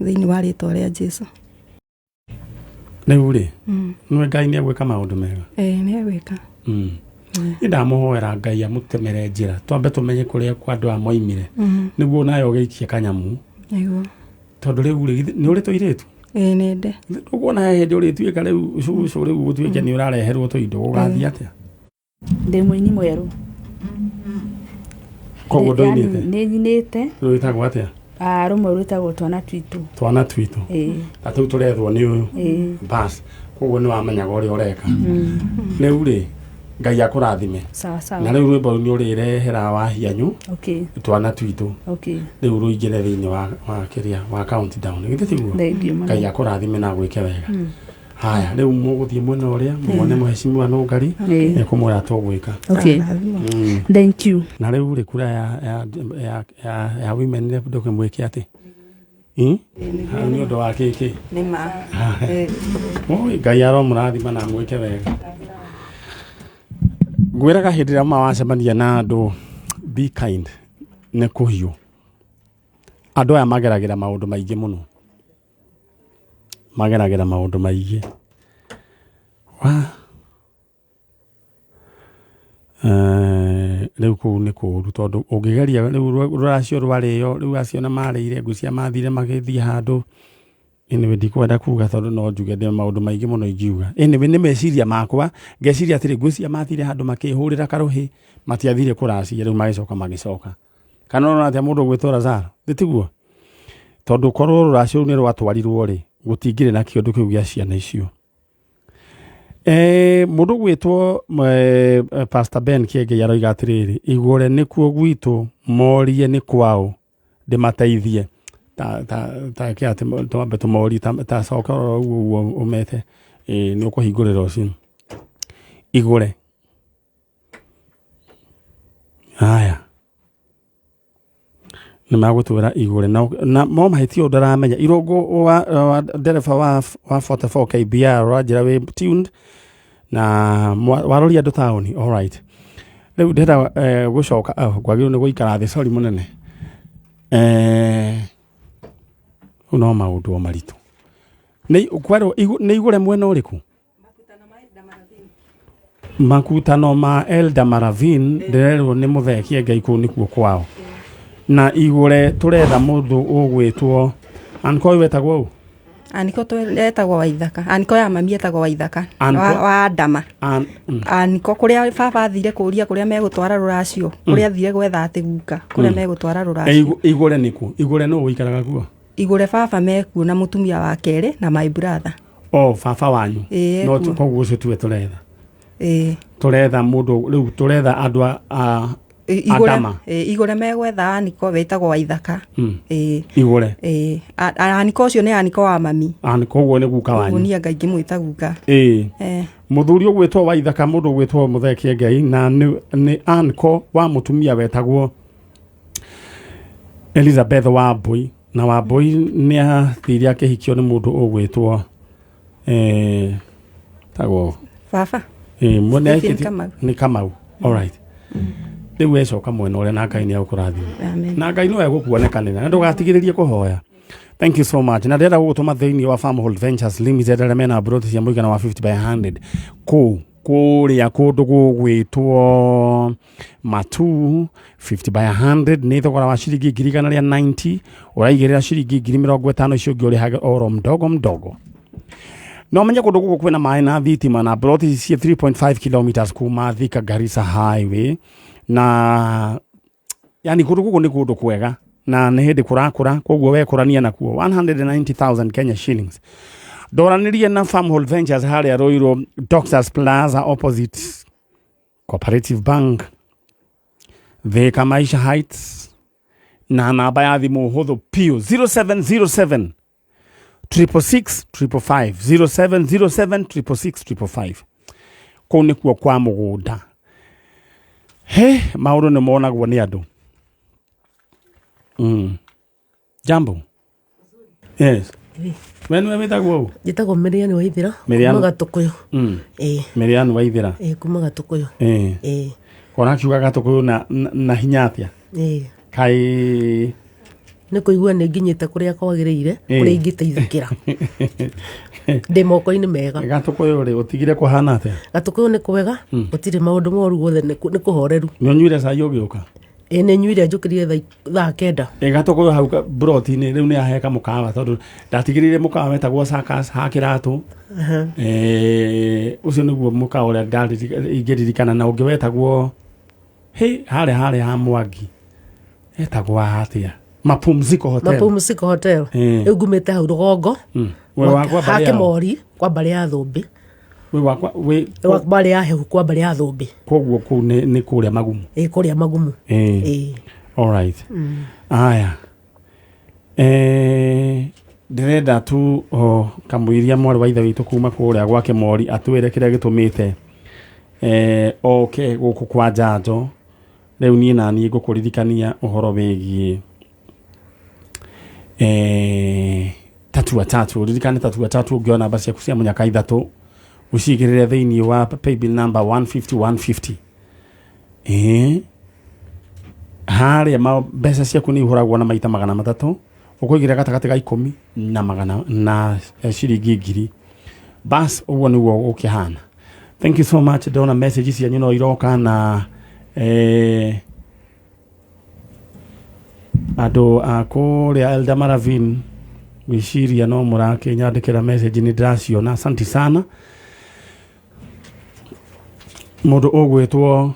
thĩinĩ wa rĩtwa rĩa Jesu. Rĩu rĩ, nĩ Ngai nĩ egwĩka maũndũ mega. Ĩĩ, nĩ egwĩka. Nĩ ndamũhoera Ngai amũtemere njĩra, twambe tũmenye kũrĩa kwa andũ aya moimire, nĩguo nawe ũgĩikie kanyamu. Nĩguo. Tondũ rĩu rĩ, nĩ ũrĩ tũirĩtu? Ĩĩ, nĩ ndĩ. Ũkuona he hĩndĩ ũrĩtuĩka rĩu cucu, rĩu gũtuĩke nĩ ũrareherwo tũindo, gũgathiĩ atĩa? Ndĩ mũini mwerũ. Koguo ndũinĩte? Nĩ nyinĩte. Rwĩtagwo atĩa? Ah, rũmwe rwĩtagwo Twana Twitũ. Twana Twitũ. Ĩĩ. Na tũu tũrethwo nĩ ũyũ. Ĩĩ. Bas, koguo nĩ wamenyaga ũrĩa ũreka. Rĩu rĩ, Ngai akũrathime. Sawa Na sawa. rĩu rwĩmbo rũu nĩ ũrĩrehera wahianyu. Twana Twitũ. Rĩu rũingĩre thĩinĩ wa kĩrĩa wa countdown, githĩ tiguo? Thank you mũno. Ngai akũrathime na gwĩke wega. Haya, rĩu mũgũthiĩ mwena ũrĩa muone mũhecimiwa Nũngari, nĩ kũmwĩra tũgwĩka. Okay. Thank you. Na rĩu rĩ, kura ya women rep ndũkĩmwĩke atĩ? Hau nĩ ũndũ wa kĩkĩ? Nĩ ma. Oi, Ngai aromũrathima na mwĩke wega. Ngwĩraga hĩndĩ ĩrĩa ma wacemania na andũ, be kind, nĩ kũhiũ. Andũ aya mageragĩra maũndũ maingĩ mũno, mageragĩra maũndũ maingĩ wa. Rĩu kũu nĩ kũũru, tondũ ũngĩgeria rĩu rũracio rwarĩo, rĩu acio na marĩire ngwĩciria mathire magĩthiĩ handũ. Anyway, ndikwenda kuga tondũ no njuge ndĩ maũndũ maingĩ mũno ingiuga. Anyway, nĩ meciria makwa, ngeciria atĩrĩ, ngwĩciria mathire handũ makĩhũrĩra karũhĩ, matiathire kũracia, rĩu magĩcoka magĩcoka. Kana ũrona atĩa mũndũ ũgwĩtwo Lazaro? Tiguo? Tondũ korwo rũracio rũu nĩ rwatwarirwo rĩ, gũtingĩrĩ na kĩũndũ kĩu gĩa ciana icio. Mũndũ ũgwĩtwo Pastor Ben Kĩengei aroiga atĩrĩrĩ, igũre nĩkuo gwitũ, morie nĩ kwao, ndĩmateithie. Ta ta ta kĩ atĩ twambe tũmorie, ta coka oro ũguo ũguo ũmete, nĩ ũkũhingũrĩra ũcio. Igũre. Haya. Nĩ magũtwĩra igũre na mo mahĩtia ũyũ ndaramenya. Irũngũ wa ndereba wa 44 KBR ũranjĩra wĩ tuned na waroria andũ taũni. All right. Rĩu ndĩrenda gũcoka, ngwagĩrĩirwo nĩ gũikara thĩ, sorry mũnene. Rĩu no maũndũ o maritũ. Nĩ kwerwo nĩ igũre mwena ũrĩkũ? Makutano ma Elder Maravin ndĩrerwo nĩ mũthee Kĩengei kũu nĩkuo kwao. Na igũre tũretha mũndũ ũgwĩtwo Anko ũyũ wetagwo ũ? Aniko etagwo Waithaka. Aniko ya mami etagwo Waithaka. Anko? Wa Adama. An. Aniko kũrĩa baba athire kũria kũrĩa megũtwara rũracio. Kũrĩa athire gwetha atĩ guka. Kũrĩa megũtwara rũracio. Igũre nĩkũ? Igũre nũ ũikaraga kuo? Igũre baba mekuo na mũtumia wa kerĩ na my brother. O baba wanyu. Ĩĩ, No ekuo. koguo ũcio tiwe tũretha. Ĩĩ. Tũretha mũndũ rĩu tũretha andũ a Igũre, Adama. Igũre megwetha Aniko wĩtagwo Waithaka. Ĩĩ. Igũre. Ĩĩ. Aniko ũcio nĩ Aniko wa mami. An koguo nĩ guka Ũguo wanyu. niĩ anga ingĩmwĩta guka. Ĩĩ. Eh. Mũthuri ũgwĩtwo Waithaka, mũndũ ũgwĩtwo mũthee Kĩengei, na nĩ anko wa mũtumia wetagwo Elizabeth Wambui, na Wambui nĩ athire akĩhikio nĩ mũndũ ũgwĩtwo tagwo Baba. Mwene Stephen ahikĩtie- Kamau. Nĩ Kamau. All right. Rĩu ecoka mwena ũrĩa na Ngai nĩ egũkũrathima. Amen. Na Ngai no egũkuonekanĩra na ndũgatigĩrĩrie kũhoya. Thank you so much. Na ndĩrenda gũgũtũma thĩinĩ wa Farmhold Ventures Limited arĩa mena broti cia mũigana wa 50 by 100 kũu kũrĩa kũndũ gũgwĩtwo Matu. 50 by 100 nĩ thogora wa ciringi 190,000, ũraigĩrĩra ciringi 50,000, icio ũngĩ ũrĩhage oro mdogo mdogo. No menye kũndũ gũkũ kwĩna maĩ na thitima, na broti cia 3.5 kilometers kuma Thika Garissa Highway, na yani kũndũ gũkũ nĩ kũndũ kwega na nĩ hĩndĩ kũrakũra, koguo wekũrania nakuo 190,000 Kenya shillings. Ndoranĩrie na Farmhold Ventures harĩa Ruiru Doctors Plaza, opposite Cooperative Bank, Thika Maisha Heights, na namba ya thimũ hũthũ piũ, 0707 666 555, 0707 666 555. Kũu nĩkuo kwa mũgũnda. He maũndũ nĩ monagwo nĩ andũ. Jambo. Yes, we nĩwe wĩtagwo ũ? Njĩtagwo Mĩrĩani Waithĩra. Mĩrĩani. Kuma Gatũkũyũ. Ĩĩ. Mĩrĩani Waithĩra. Ĩĩ, kuma Gatũkũyũ. Ĩĩ. Kona kiuga Gatũkũyũ na hinya atĩa? Ĩĩ. Kaĩ Nĩ kũigua nĩ nginyĩte kũrĩa kwagĩrĩire. Ĩĩ. Kũrĩa ingĩteithĩkĩra, ndĩ moko-inĩ mega. Gatũkũyũ rĩ, ũtigire kũhana atĩa? Gatũkũyũ nĩ kwega, gũtirĩ maũndũ moru, guothe nĩ kũhoreru. Nĩ ũnyuire cai ũgĩũka? Ĩĩ, nĩ nyuire, njũkĩrire thaa 9. Ĩ Gatũkũyũ hau broti-inĩ rĩu nĩ aheka mũkawa, tondũ ndatigĩrĩire mũkawa wetagwo Sakas ha kĩratũ. Ũcio nĩguo mũkawa ũrĩa ingĩririkana, na ũngĩ wetagwo hĩ harĩa ha Mwangi etagwo atĩa, Mapumziko Hotel. Mapumziko Hotel. Ĩĩ. Rĩu ngumĩte hau rũgongo. We wakwa ha mbarĩ yao? Kĩmori kwa mbarĩ ya Thũmbĩ. We wakwa wĩ Wa mbarĩ ya Hehu kwa mbarĩ ya Thũmbĩ. Koguo kũu nĩ kũrĩa Magumu? Ĩĩ, kũrĩa Magumu. Ĩĩ. Ĩĩ. All right. Aya, ndĩrenda tu o kamũiria mwarĩ wa ithe witũ kuma kũrĩa gwa Kĩmori atwĩre kĩrĩa gĩtũmĩte oke gũkũ kwa njanjo. Rĩu niĩ na niĩ ngũkũririkania ũhoro wĩgiĩ tatua tatu. Ririkane tatua tatu, ũngĩona namba ciaku cia mũnyaka ithatũ ũcigĩrĩre thĩinĩ wa paybill number 150 150. Ĩĩ, harĩa mbeca ciaku nĩ ihũragwo na maita 300, ũkũigĩra gatagatĩ ga 10 na magana na ciringi 1,000. Bas, ũguo nĩguo gũkĩhana. Thank you so much. Ndona message cianyu no iroka na andũ a kũrĩa Elder Maravin. Ngwĩciria no mũrakĩnyandĩkĩra message nĩ ndĩraciona. Asante sana. Mũndũ ũgwĩtwo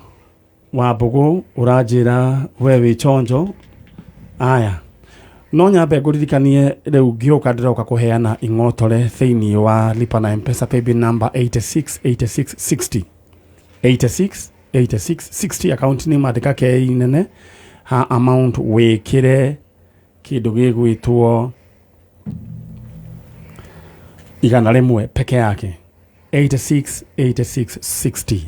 Wambũgũ ũranjĩra we wĩ chonjo. Aya, no nyambe ngũririkanie rĩu ngĩũka ndĩroka kũheana ing'otore thĩinĩ wa lipa na Mpesa paybill number 868660, 868660. Account nĩ mandĩka kei nene ha amount, wĩkĩre kĩndũ gĩgwĩtwo 100 peke yake, 868660.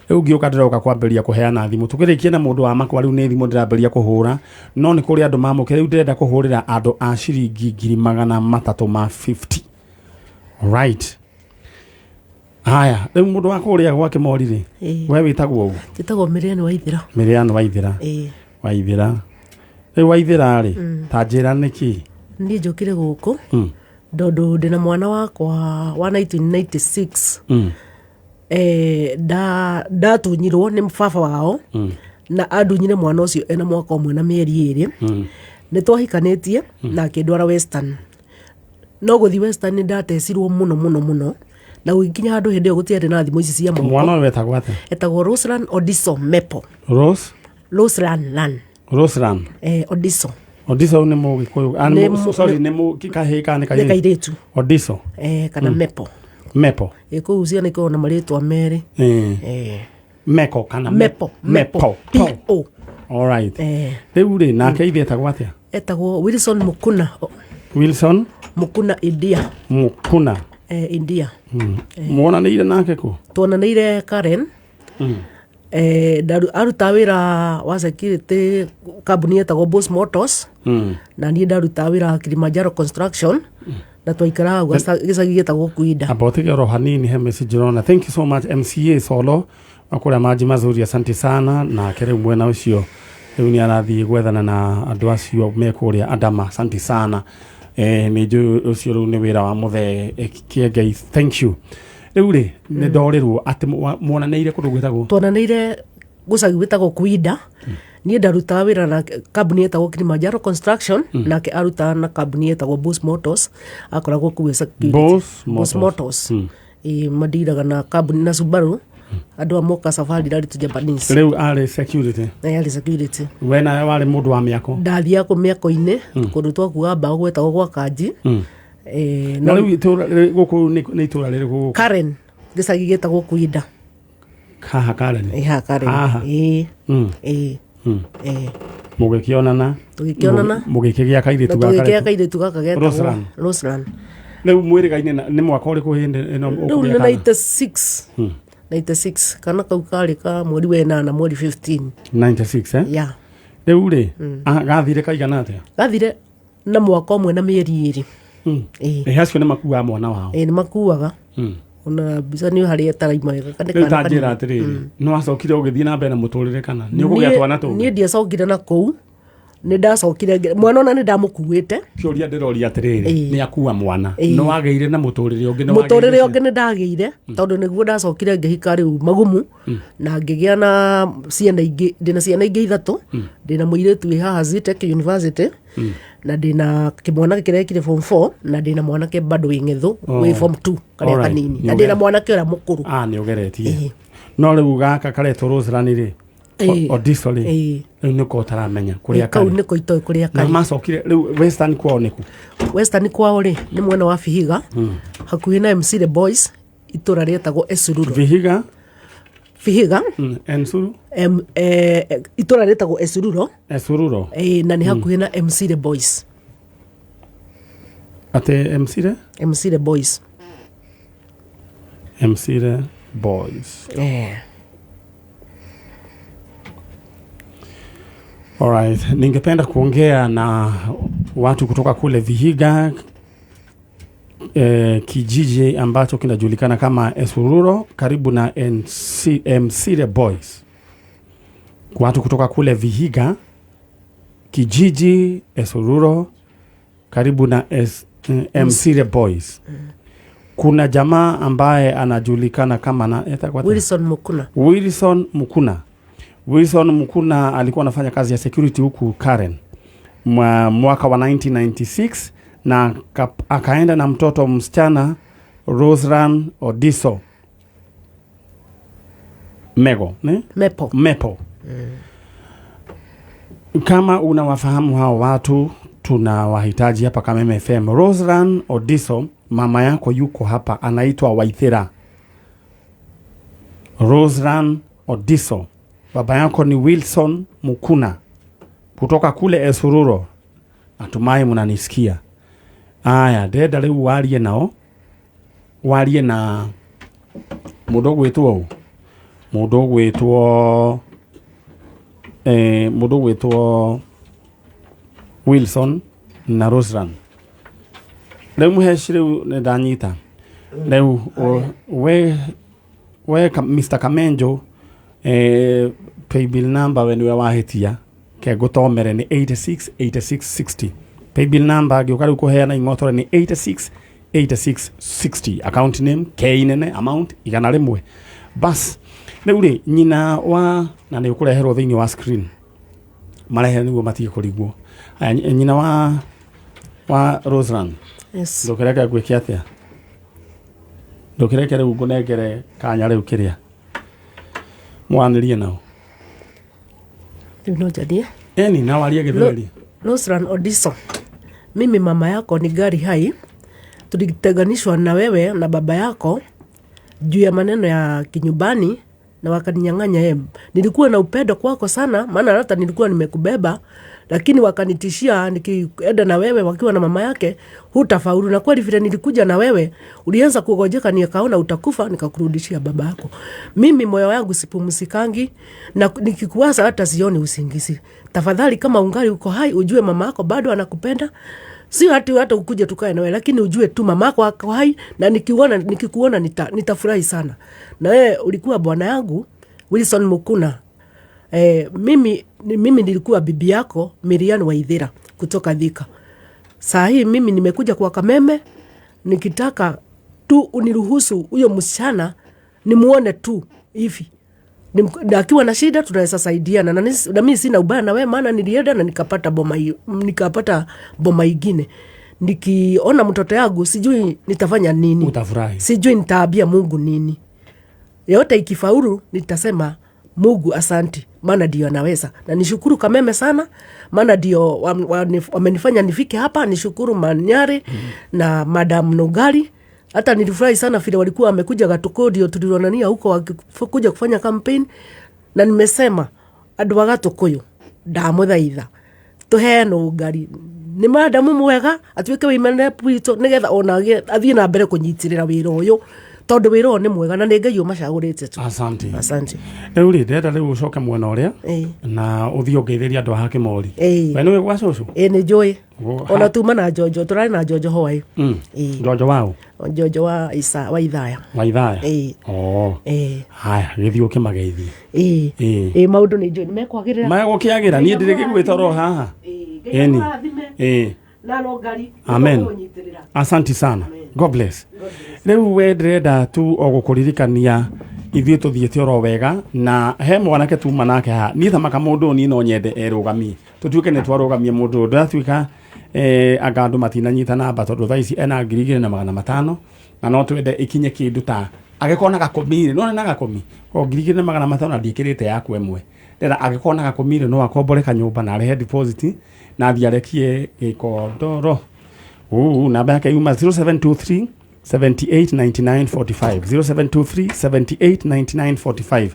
Rĩu ngĩũka ndĩroka kwambĩrĩria kũheana thimũ. Tũkĩrĩkia na mũndũ wa makwa, rĩu nĩ thimũ ndĩrambĩrĩria kũhũra, no nĩ kũrĩ andũ mamũkĩra. Rĩu ndĩrenda kũhũrĩra andũ a ciringi 350,000. Right, haya, rĩu mũndũ wa kũrĩa gwa Kĩmori rĩ, we wĩtagwo ũ? Njĩtagwo Mĩrĩani Waithĩra. Mĩrĩani Waithĩra. Ĩĩ. Waithĩra, rĩu Waithĩra rĩ, ta njĩra nĩkĩ? Niĩ njũkire gũkũ tondũ ndĩna mwana wakwa wa 1996. Ndatunyirwo nĩ baba wao na andunyire mwana ũcio ena mwaka ũmwe na mĩeri 2. Nĩ twahikanĩtie na akĩndwara Western, no gũthiĩ Western nĩ ndatecirwo mũno mũno mũno, na gũgĩkinya handũ hĩndĩ ĩyo gũtiarĩ na thimũ ici cia moko. Mwana ũyũ wetagwo atĩa? Etagwo Roslan Odiso Mepo. Rose? Roslan Lan. Roslan. Odiso. Odiso nĩ Mũgĩkũyũ? Ah, nĩ Nĩ sorry, nĩ kahĩĩ kana nĩ nĩ kairĩtu? Kairĩtu. Odiso. Kana Mepo. Mepo. Kũu ciana ikoragwo na marĩtwa merĩ. Meko kana Mepo. Mepo. P O. Alright. Rĩu rĩ, nake ithe etagwo atĩa? Etagwo Wilson Mukuna. Wilson Mukuna India. Mukuna. India. Muonanĩire nake kũ? Tuonanĩire Karen. Arutaga wĩra wa security kambuni yetagwo Bose Motors, na niĩ ndarutaga wĩra Kilimanjaro Construction, na twaikaraga hau gĩcagi gĩtagwo Kuinda. Amba ũtige oro hanini, he message ũrona. Thank you so much, MCA Solo wa kũrĩa Maji Mazuri, asante sana. Nake rĩu mwena ũcio rĩu nĩ arathiĩ gwethana na andũ acio me kũrĩa Adama, asante sana. Nĩ njũĩ ũcio rĩu nĩ wĩra wa mũthee Kĩengei, thank you. Rĩu rĩ, nĩ ndorĩrwo atĩ muonanĩire kũndũ gwĩtagwo? Tuonanĩire gũcagi gwĩtagwo Kuinda. Niĩ ndarutaga wĩra na kambuni yetagwo Kilimanjaro Construction, nake arutaga na kambuni yetagwo Bose Motors, akoragwo kũu security. Bose Bose Motors. Motors. Ĩĩ, mandiraga na kambuni na Subaru, andũ a moka safari rari to Japanese. Rĩu arĩ security? Na yarĩ security. We nawe warĩ mũndũ wa mĩako? Ndathiaga kũ mĩako-inĩ kũndũ twakuaga mbaũ gwetagwo gwa Kanji. Na rĩu itũra gũkũ nĩ itũra rĩrĩkũ gũkũ? Karen, gĩcagi gĩtagwo Kuinda. Haha Karen? Ĩ, haha Karen. Haha? Ĩĩ. Ĩĩ. Ĩĩ. Mũgĩkĩonana? Tũgĩkĩonana. Mũgĩkĩgĩa kairĩtu Na gaka? tũgĩkĩgĩa kairĩtu gaka getagwo Roslan. Roslan. Rĩu mwĩrĩgaine nĩ mwaka ũrĩkũ hĩndĩ ĩno Rĩu ũkũgĩa nĩ kana? 96. 96, kana kau karĩ ka mweri wa ĩnana, mweri 15. 96, eh? Yeah. Rĩu rĩ, gathire kaigana atĩa? Gathire na mwaka ũmwe na mĩeri 2. Ĩĩ. Ĩ, acio nĩ makuaga mwana wao? Ĩĩ, nĩ makuaga. Ona mbica nĩ harĩa ĩtaraima wega kana Rĩu kana ta njĩra kanini. atĩrĩrĩ, nĩ wacokire ũgĩthiĩ na mbere na mũtũrĩre kana nĩ ũkũgĩa twana tũngĩ? Niĩ ndiacokire na kũu, nĩ ndacokire mwana ona nĩ ndamũkuĩte. Kĩũria ndĩroria atĩrĩrĩ, nĩ akua mwana, Ĩĩ. nĩ wagĩire na mũtũrĩre ũngĩ? Nĩ Mũtũrĩre wagĩire ũngĩ nĩ ndagĩire, tondũ nĩguo ndacokire ngĩhika rĩu magumu na ngĩgĩa na ciana ingĩ. Ndĩna ciana ingĩ ithatũ. Ndĩna mũirĩtu wĩ haha Zetech University, na ndĩna kĩmwana kĩrekire form 4, na ndĩna mwanake bado wĩ ng'ethũ wĩ form 2 karĩa Alright. kanini, Nĩ na ndĩna mwanake ũrĩa mũkũrũ. Ah, nĩ ũgeretie. Ĩĩ. No rĩu gaka karetwo Roslan rĩ, Odiso rĩ, Ĩĩ. rĩu nĩko ũtaramenya kũrĩa Kau karĩ? nĩko itoĩ kũrĩa Na karĩ. macokire rĩu Western kwao nĩku? Western kwao rĩ, nĩ mwena wa Vihiga, hakuhĩ na MC The Boys, itũra rĩetagwo Esururo. Vihiga? Vihiga. Ensuru? Itũra rĩtagwo Esururo. Esururo. Na nĩ hakuhĩ na MC The Boys. Atĩ MC re? MC The Boys. MC re Boys. Alright, ningependa kuongea na watu kutoka kule Vihiga, kijiji ambacho kinajulikana kama Esururo karibu na MC The Boys. Watu kutoka kule Vihiga, kijiji Esururo karibu na MC The Boys. Kuna jamaa ambaye anajulikana kama na, etagwo atĩa? Wilson Mukuna. Wilson Mukuna. Wilson Mukuna alikuwa anafanya kazi ya security huku Karen mwaka wa 1996 Na akaenda na mtoto msichana Rosran Odiso Mego, ne? Mepo. Mepo. Kama unawafahamu hao watu tunawahitaji hapa Kameme FM. Rosran Odiso, mama yako yuko hapa, anaitwa Waithera. Rosran Odiso, baba yako ni Wilson Mukuna kutoka kule Esururo. Natumai mnanisikia. Aya, ndenda rĩu warie nao, warie na mũndũ ũgwĩtwo ũ? Mũndũ ũgwĩtwo mũndũ ũgwĩtwo Wilson na Rosran. Rĩu mũheci rĩu nĩ ndanyita. Rĩu we Mr. Kamenjo paybill number we nĩwe wahĩtia ke ngũtomere nĩ 86 86 60. Paybill number ngĩũka rĩu kũheana ing'otore nĩ 86 86 60. Account name K nene, amount 100. Bas rĩu rĩ nyina wa na nĩ ũkũreherwo thĩinĩ wa screen marehe nĩguo matige kũrigwo. Aya, nyina wa Rosran. Yes. Ndũkĩreke ngwĩke atĩa? Ndũkĩreke rĩu ngũnengere kanya rĩu kĩrĩa mwanĩrie nao. Rĩu no njarie. Eni na warie gĩthweri. Rosran Odiso, mimi mama yako ni gari hai. Tulitenganishwa na wewe na baba yako juu ya maneno ya kinyumbani na wakaninyang'anya yeye. Nilikuwa na upendo kwako sana, maana hata nilikuwa nimekubeba, lakini wakanitishia nikienda na wewe wakiwa na mama yake hutafaulu. Na kweli vile nilikuja na wewe ulianza kugojeka, nikaona utakufa, nikakurudishia baba yako. Mimi moyo wangu sipumzikangi na nikikuwaza hata sioni usingizi. Tafadhali kama ungali uko hai ujue mama yako bado anakupenda. Sio hati hata ukuje tukae nawe, lakini ujue tu mama yako ako hai na nikikuona nitafurahi sana. Na wewe ulikuwa bwana yangu Wilson Mukuna. Mimi nilikuwa bibi yako Miriam Waithera kutoka Thika. Saa hii mimi nimekuja kwa Kameme nikitaka tu uniruhusu huyo msichana nimuone tu hivi. Akiwa na shida tunaweza saidiana, na mimi sina ubaya na wewe, maana nilienda na nikapata boma hiyo, nikapata boma ingine. Nikiona mtoto yangu sijui nitafanya nini. Utafurahi. Sijui nitaambia Mungu nini. Yote ikifaulu nitasema Mungu asanti, maana ndio anaweza. Na nishukuru Kameme sana, maana ndio wamenifanya nifike hapa. Nishukuru Manyare na Madam Nogari. Hata nilifurahi sana vile walikuwa wamekuja Gatuko, ndio tulionania huko wakikuja kufanya campaign. Na nimesema andu a Gatukuyu ndamuthaitha tuhe Nungari ni madamu mwega atuike women witũ nigetha ona athiĩ na mbere kũnyitĩrĩra wĩra ũyũ, tondũ wĩra ũyũ nĩ mwega na nĩ Ngai ũmacagũrĩte tu. Asante. Asante. Rĩu rĩ ndĩrenda rĩu ũcoke mwena ũrĩa na ũthiĩ ũngeithĩrie andũ a Hakimori. We nĩũĩ gwa cũcũ? Ĩĩ nĩ njũĩ. Ona tuma na Njonjo, tũrarĩ na Njonjo hwaĩ. Njonjo waũ? Njonjo wa Isa, wa Ithaya. Wa Ithaya? Ĩĩ. Haya, gĩthiĩ ũkĩmageithie. Ĩĩ. Maũndũ nĩ njũĩ nĩmekwagĩrĩra. Megũkĩagĩra, niĩ ndĩrĩ gĩgwĩta oro haha. Ĩni. Ĩĩ. Amen. Asante sana. God bless. Rĩu we ndĩrenda tu o gũkũririkania ithuĩ tũthiĩte oro wega na he mwanake tuma nake haha. Niĩ thamaka mũndũ ũyũ niĩ no nyende erũgamie. Tũtuĩke nĩ twarũgamia mũndũ ũyũ. Ndĩratuĩka anga andũ matinanyita namba tondũ thaa ici ena 2,500 na no twende ikinye kĩndũ ta angĩkorwo na gakũmi rĩ, nĩwona na gakũmi o 2,500 na ndiĩkĩrĩte yaku ĩmwe. Ndĩrenda angĩkorwo na gakũmi rĩ, no akombore kanyũmba na arehe deposit na athiĩ arekie gĩkondoro. Namba yake yuma 0723 78 99 45 0723 78 99 45.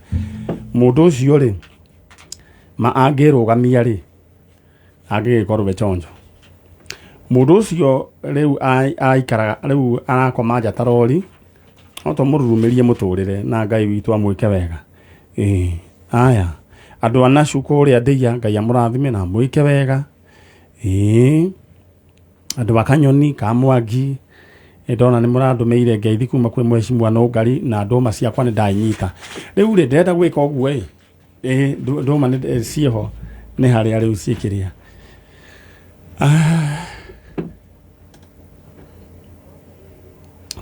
Mũndũ ũcio rĩ ma angĩrũgamia rĩ angĩgĩkorwo we chonjo. Mũndũ ũcio rĩu aikaraga rĩu arakoma nja ta rori, no tũmũrurumĩrie mũtũrĩre na Ngai witũ amwĩke wega. Aya andũ a Nashu kũrĩa Ndĩia, Ngai amũrathime na amwĩke wega. Andũ a Kanyoni ka Mwangi ndona nĩ mũrandũmĩire ngeithi kuma kwĩ mheshimiwa Nũngari na ndũma ciakwa nĩ ndanyita. Rĩu rĩ ndĩrenda gwĩka ũguo ĩ, ndũma nĩ ciĩho nĩ harĩa rĩu ciĩkĩrĩa.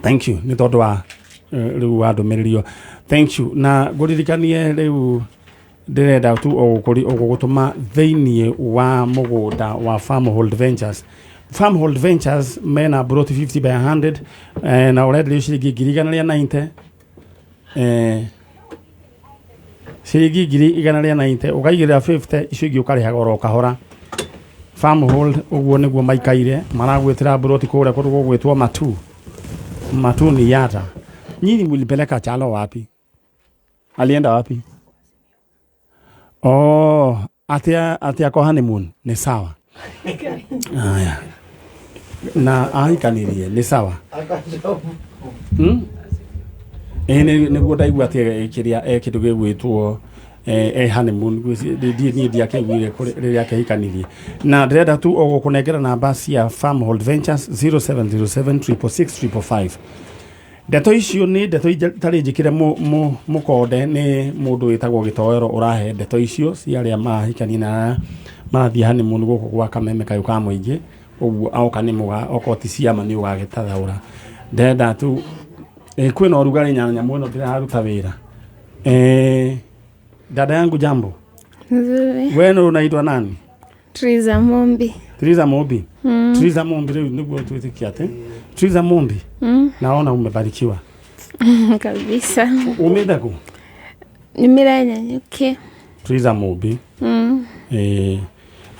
Thank you nĩ tondũ wa rĩu wandũmĩrĩrio. Thank you. Na ngũririkanie rĩu ndĩrenda tu o gũgũtũma thĩinĩ wa mũgũnda wa Farmhold Ventures. Farmhold Ventures mena broti 50 by 100 na ũrenderio ciringi 190,000 ciringi 190,000 ũkaigĩrĩra 50 icio ingĩ ũkarĩhaga oro kahora. Farmhold ũguo nĩguo maikaire maragwĩtĩra broti kũrĩa kũndũ gũgwĩtwo Matu. Matu ni Yata. Nyinyi mlipeleka Chalo wapi? Alienda wapi? Oh, atia kwa honeymoon ni sawa. Aya. Na ahikanirie ni sawa. Nĩguo ndaigua atĩ kĩrĩa kĩndũ gĩgwĩtwo honeymoon niĩ ndiakĩiguire rĩrĩa akĩhikanirie. Na ndĩrenda tu o gũkũnengera namba cia Farmhold Ventures 0707 666 555. Ndeto icio nĩ ndeto itarĩ njĩkĩre mũkonde nĩ mũndũ wĩtagwo Gĩtoero ũrahe ndeto icio cia arĩa marahikania na marathiĩ honeymoon gũkũ gwa Kameme Kayũ ka Mũingĩ. Ũguo aoka nĩ mũga okorwo ti ciama nĩ ũgagĩtathaũra. Ndĩrenda tu kwĩna ũrugarĩ nyamũ ĩno ndĩraruta wĩra. Dada yangu jambo. Nzuri. Wewe unaitwa nani? Triza Mombi. Triza Mombi. Triza Mombi leo niguo tuitikia ate. Triza Mombi. Naona umebarikiwa. Kabisa. Umeenda ku? Nimira Nanyuki. Triza Mombi.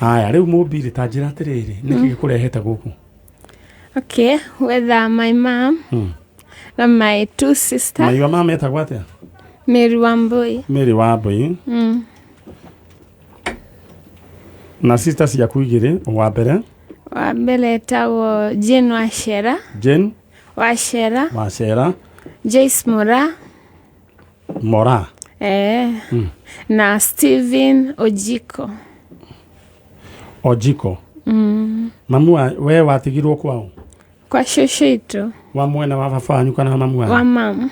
Haya rĩu Mombi rĩ ta njĩra atĩrĩrĩ nĩkĩ gĩkũrehete gũkũ? Okay, whether my mom na my two sisters. Na your mom etagwo atĩa? Mary Wambui. Mary Wambui. Na sister ciaku igĩrĩ wa mbere? Wa mbere etagwo Jane Wachera. Jane Wachera. Wachera. Joyce Mora. Mora. Na Steven Ojiko. Ojiko. Mamu we watigirwo kwao? Kwa shosho itu. Wa mwena wa baba wanyu kana mamu wanyu? Wa mamu.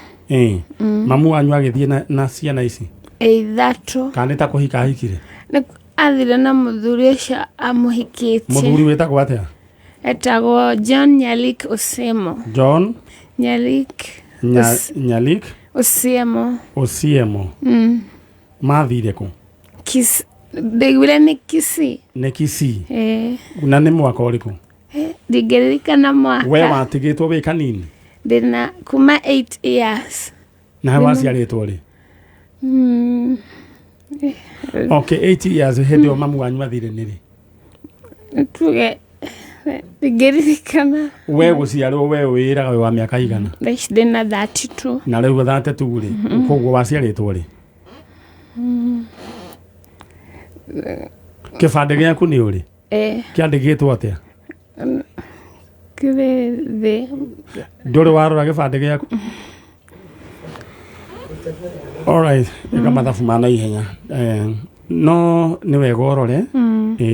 Mamu wanyu agĩthiĩ na ciana ici? Ithatũ. Kana nĩ ta kũhika ahikire? Athire na mũthuri ũcio amũhikĩtie. Mũthuri wĩtagwo atĩa? Etagwo John Nyalik Osiemo. John Nyalik Nyalik Osiemo. Osiemo. Mathire kũ? Ndaiguire nĩ Kisii. Nĩ Kisii. Na nĩ mwaka ũrĩkũ? Ndingĩririkana mwaka. We watigĩtwo wĩ kanini? Ndĩna kuma 8 years. Na waciarĩtwo rĩ? Okay, 8 years hĩndĩ ĩyo mamu wanyu athire nĩ rĩ? Tuge ndingĩririkana. We gũciarwo we wĩraga wĩ wa mĩaka igana? Ndĩna 32. Na rĩu 32 rĩ, koguo waciarĩtwo rĩ? Kĩbandĩ gĩaku nĩ ũrĩ? Kĩandĩkĩtwo atĩa? Kĩrĩ thĩ. Ndũrĩ warora gĩbandĩ gĩaku? Alright, ĩka mathabu ma naihenya. No nĩ wega ũrore.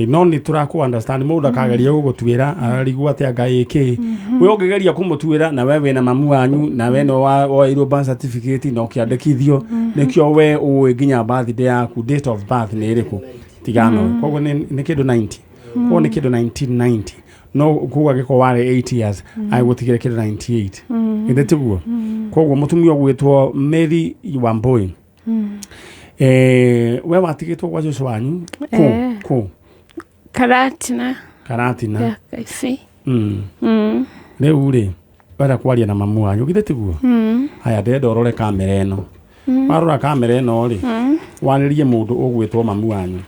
No nĩ tũrakũ understand mũndũ akageria gũgũtuĩra ararigwo atĩa Ngai ĩkĩ. We ũngĩgeria kũmũtuĩra na we wĩna mamu wanyu na we no woeirwo birth certificate na ũkĩandĩkithio nĩkĩo we ũĩ nginya birthday yaku date of birth nĩ ĩrĩkũ tigano. Koguo nĩ kĩndũ 90. Koguo nĩ kĩndũ 1990. No kuga gĩko warĩ 8 years agũtigĩre kĩndũ 98. Githĩ tiguo? Koguo mũtumia ũgwĩtwo Mary Wambui. We watigĩtwo gwa cũcũ wanyu kũ? Karatina. Karatina. Ya Kaifi. Rĩu rĩ wenda kwaria na mamu wanyu githĩ tiguo? Haya ndĩrenda ũrore kamera ĩno. Warora kamera ĩno rĩ warĩrie mũndũ ũgwĩtwo mamu wanyu.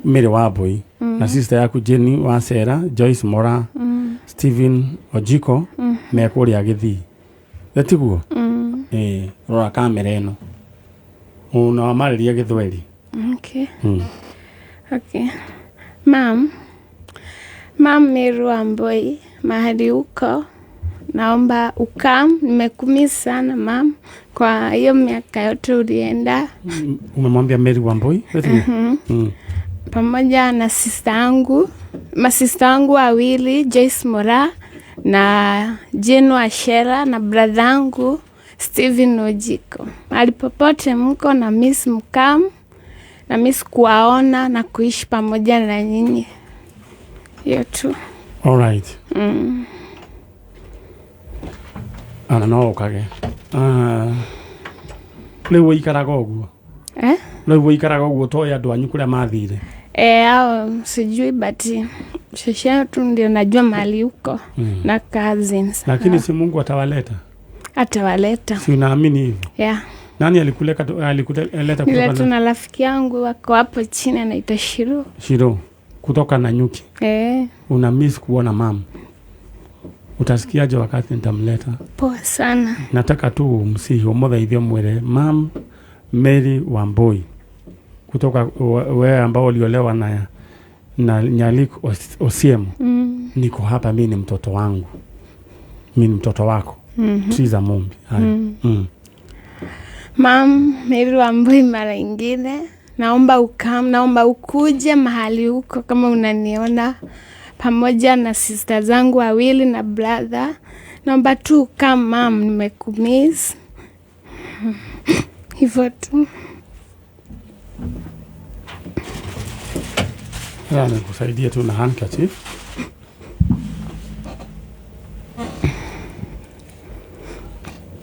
Mary Wambui na sister yaku Jenny Wachera, Joyce Mora, Steven Ojiko me kũrĩa Gĩthii. Githĩ tiguo? Rora kamera ĩno. Na wamarĩria Gĩthweri. Okay. Okay. Mam Mary Wambui, mahali uko, naomba ukam. Nimekumisi sana mam kwa hiyo miaka yote ulienda. Umemwambia Mary Wambui? Pamoja na sister yangu, masista wangu wawili Joyce Mora na Jane Wachera na brother yangu Steven Ojiko. Mahali popote mko na miss mkam na miss kuwaona na kuishi pamoja na nyinyi. Hiyo tu. All right. Ana no ũkage. Rĩu ũikaraga ũguo? Rĩu ũikaraga ũguo toĩ andũ anyu kũrĩa mathire? Hao sijui, but shosho tu ndio najua mahali huko na cousins. Lakini si Mungu atawaleta? Atawaleta. Si unaamini hivyo? Yeah. Nani alikuleta kutoka Niletwa na rafiki yangu wako hapo chini anaitwa Shiro. Shiro kutoka Nanyuki. Una miss kuona mama. Utasikiaje wakati nitamleta? Poa sana. Nataka tu msihi umothaithie mwere mam Mary Wambui kutoka wewe ambao uliolewa na Nyalik Osiemo. Niko hapa, mimi ni mtoto wangu. Mimi ni mtoto wako. Triza Mumbi. Haya. Mam Mary Wambui, mara ingine naomba naomba ukuje mahali huko kama unaniona, pamoja na sister zangu wawili na brother. Naomba tu kama mam, nimekumiss. Hivyo tu. Nikusaidie tu na handkerchief.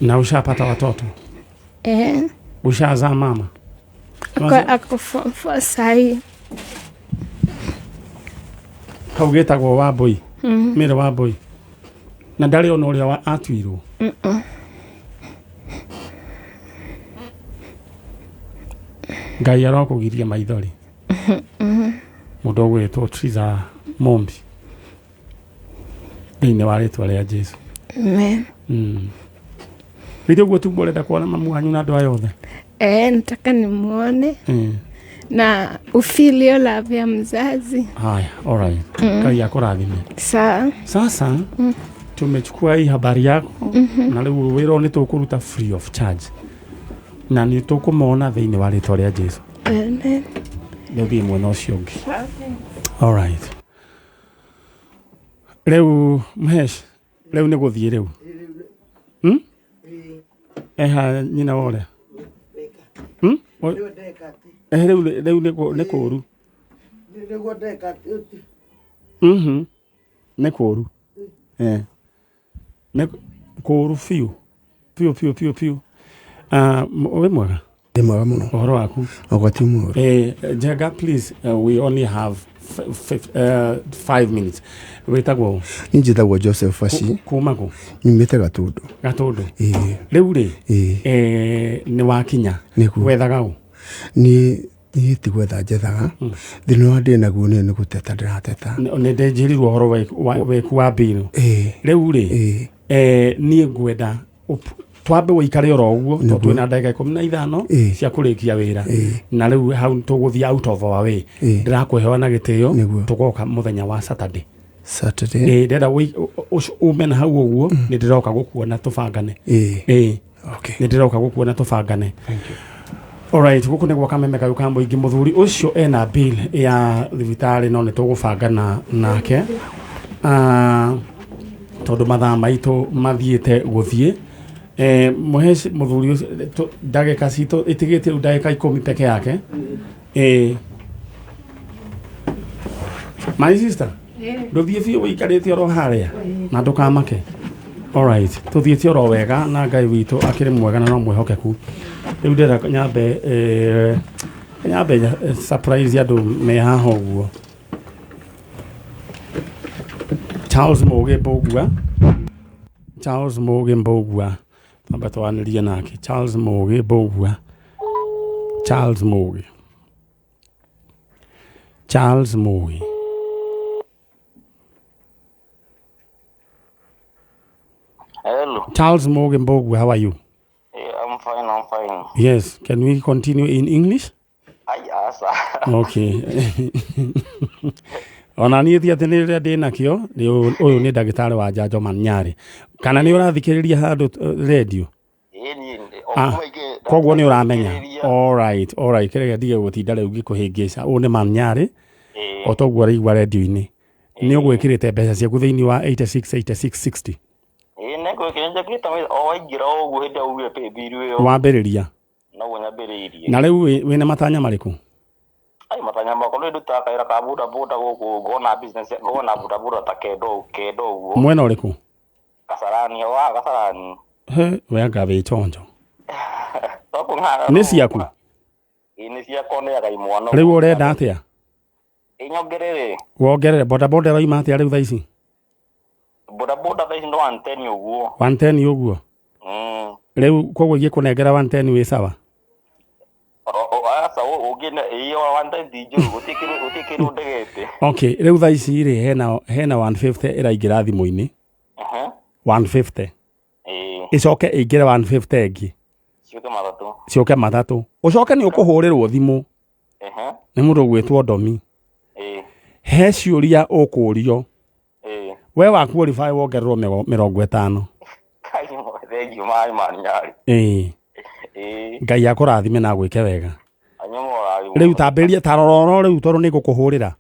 Na ushapata watoto? Ushazaa mama? Ako form 4 sahi. Kau getagwo Wambui? Mary Wambui. Na ndarĩ ona ũrĩa atuirwo? Ngai arokũgiria maithori. Mũndũ ũgwĩtwo Triza Mumbi. Thĩinĩ wa rĩtwa rĩa Jesu. Amen. Rĩu ũguo tu ũrenda kuona mamu wanyu na andũ aya othe? Nataka nimuone. Na ufeel love ya mzazi. Haya, all right. Ngai akũrathime. Sawa. Sasa tumechukua hii habari yako na rĩu wĩra nĩ tũkũruta free of charge. Na nĩ tũkũmona thĩinĩ wa rĩtwa rĩa Jesu. Amen. Rĩu thiĩ mwena ũcio ũngĩ. All right. Rĩu Mhesh, rĩu nĩ gũthiĩ rĩu. Eha nyina wa ũrĩa? Rĩu nĩ kũũru. Nĩ kũũru. Nĩ kũũru biũ. Biũ biũ biũ biũ. Wĩ mwega? Ndĩ mwega mũno. Ũhoro waku? Wakwa ti mũũru. Njenga, please, we only have 5 minutes. Wĩtagwo? Niĩ njĩtagwo Joseph Fashi. Kuma kũ? Nyumĩte Gatũndũ. Gatũndũ? Rĩu rĩ, nĩ wakinya. Wethaga ũ? Niĩ ti gwetha njethaga. Thĩna ũrĩa ndĩ naguo nĩ gũteta ndĩrateta. Nĩ ndĩnjĩrirwo ũhoro wĩku wa mbirũ. Rĩu rĩ, niĩ ngwenda twambe wĩikare oro ũguo tondũ twĩna ndagĩka 15 cia kũrĩkia wĩra. Na rĩu hau tũgũthiĩ out of our way. Ndĩrakũhewa na gĩtĩo, tũgoka mũthenya wa Saturday. Saturday. Ndĩrenda ume na hau ũguo, nĩ ndĩroka gũkuona tũbangane. Nĩ ndĩroka gũkuona tũbangane. Alright, gũkũ nĩ gwa Kameme Kayũ ka Mũingĩ. Mũthuri ũcio ena bill ya thibitarĩ no nĩ tũgũbangana nake. Tondũ mathaa maitũ mathiĩte gũthiĩ. Mũheci mũthuri ũcio ndagĩka citũ ĩtigĩte rĩu ndagĩka 10 peke yake. My sister, ndũthiĩ biũ wĩikarĩte oro harĩa na ndũkamake. Alright, tũthiĩte oro wega na Ngai witũ akĩrĩ mwega na no mwĩhokeku. Rĩu ndĩrenda nyambe surprise andũ me haha ũguo. Charles Mũgĩ Mbũgua. Charles Mũgĩ Mbũgua. Twambe twanĩrie nake. Charles Mũgĩ Mbũgua. Charles Mũgĩ. Charles Mũgĩ. Hello. Charles Mũgĩ Mbũgua, how are you? Yeah, I'm fine, I'm fine. Yes, can we continue in English? Asa. Okay. Ona niĩ ti atĩ nĩ rĩrĩa ndĩ nakĩo, ũyũ nĩ ndagĩtarĩ wa njanjo Manyarĩ. Kana nĩ ũrathikĩrĩria handũ radio? Koguo nĩ ũramenya. All right, all right. Kĩrĩa ndige gũtinda rĩu ngĩkũhĩngĩca. Ũyũ nĩ Manyarĩ. O toguo ũraigua radio-inĩ. Nĩ ũgwĩkĩrĩte mbeca ciaku thĩinĩ wa 86 86 60. Wambĩrĩria. Na rĩu wĩna matanya marĩkũ? Matanya makwa nĩ ndutaga kawĩra ka boda boda gũkũ, ngona business, ngona boda boda ta kendo ũguo. Mwena ũrĩkũ? Kasarani, wa Kasarani. He, we anga wĩ chonjo. Nĩ ciaku? Ĩĩ nĩ ciakwa, nĩ ya imwana. Rĩu ũrenda atĩa? Nyongerere. Wongerere bodaboda ĩroima atĩa rĩu thaa ici? Bodaboda thaa ici ndo 110 ũguo. 110 ũguo. Rĩu koguo ingĩkũnengera 110 wĩ sawa? Aca ũngĩ iyo 110 ti njũru, gũtirĩ kĩndũ ndegete. Okay, rĩu thaa ici rĩ hena 150 ĩraingĩra thimũ-inĩ. 150. Ĩcoke ĩingĩre 150 ĩngĩ. Ciũke matatũ. Ciũke matatũ. Ũcoke nĩ ũkũhũrĩrwo thimũ. Nĩ mũndũ ũgwĩtwo Ndomi. He ciũria ũkũrio. We wa qualify wongererwo 50. Thank you my man Nyari. Ngai akũrathime na agwĩke wega. Rĩu tambĩrĩria tarororo rĩu tondũ nĩ ngũkũhũrĩra.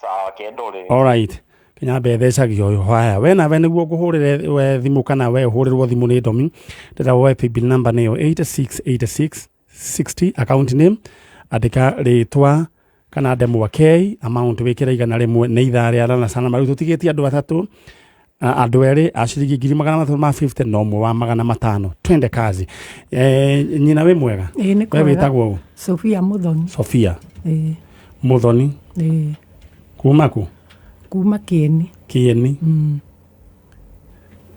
Sawa kendore. All right. Kinya mbethecagia ũyũ. Haya, we nawe nĩguo ngũhũrĩre we thimũ kana we ũhũrĩrwo thimũ nĩ Ndomi. Ndĩrenda woe paybill number nĩyo 868660 account name, andĩka rĩtwa kana ndemwa K, amount wĩkĩre 100 nĩ ithaa rĩa rana sana. Rĩu tũtigĩtie andũ atatũ, andũ erĩ a ciringi 350 na ũmwe wa 500. Twende kazi. Nyina wĩ mwega? We wĩtagwo ũ? Sofia Muthoni. Sofia Muthoni. Kuma kũ? Kuma Kieni. Kieni.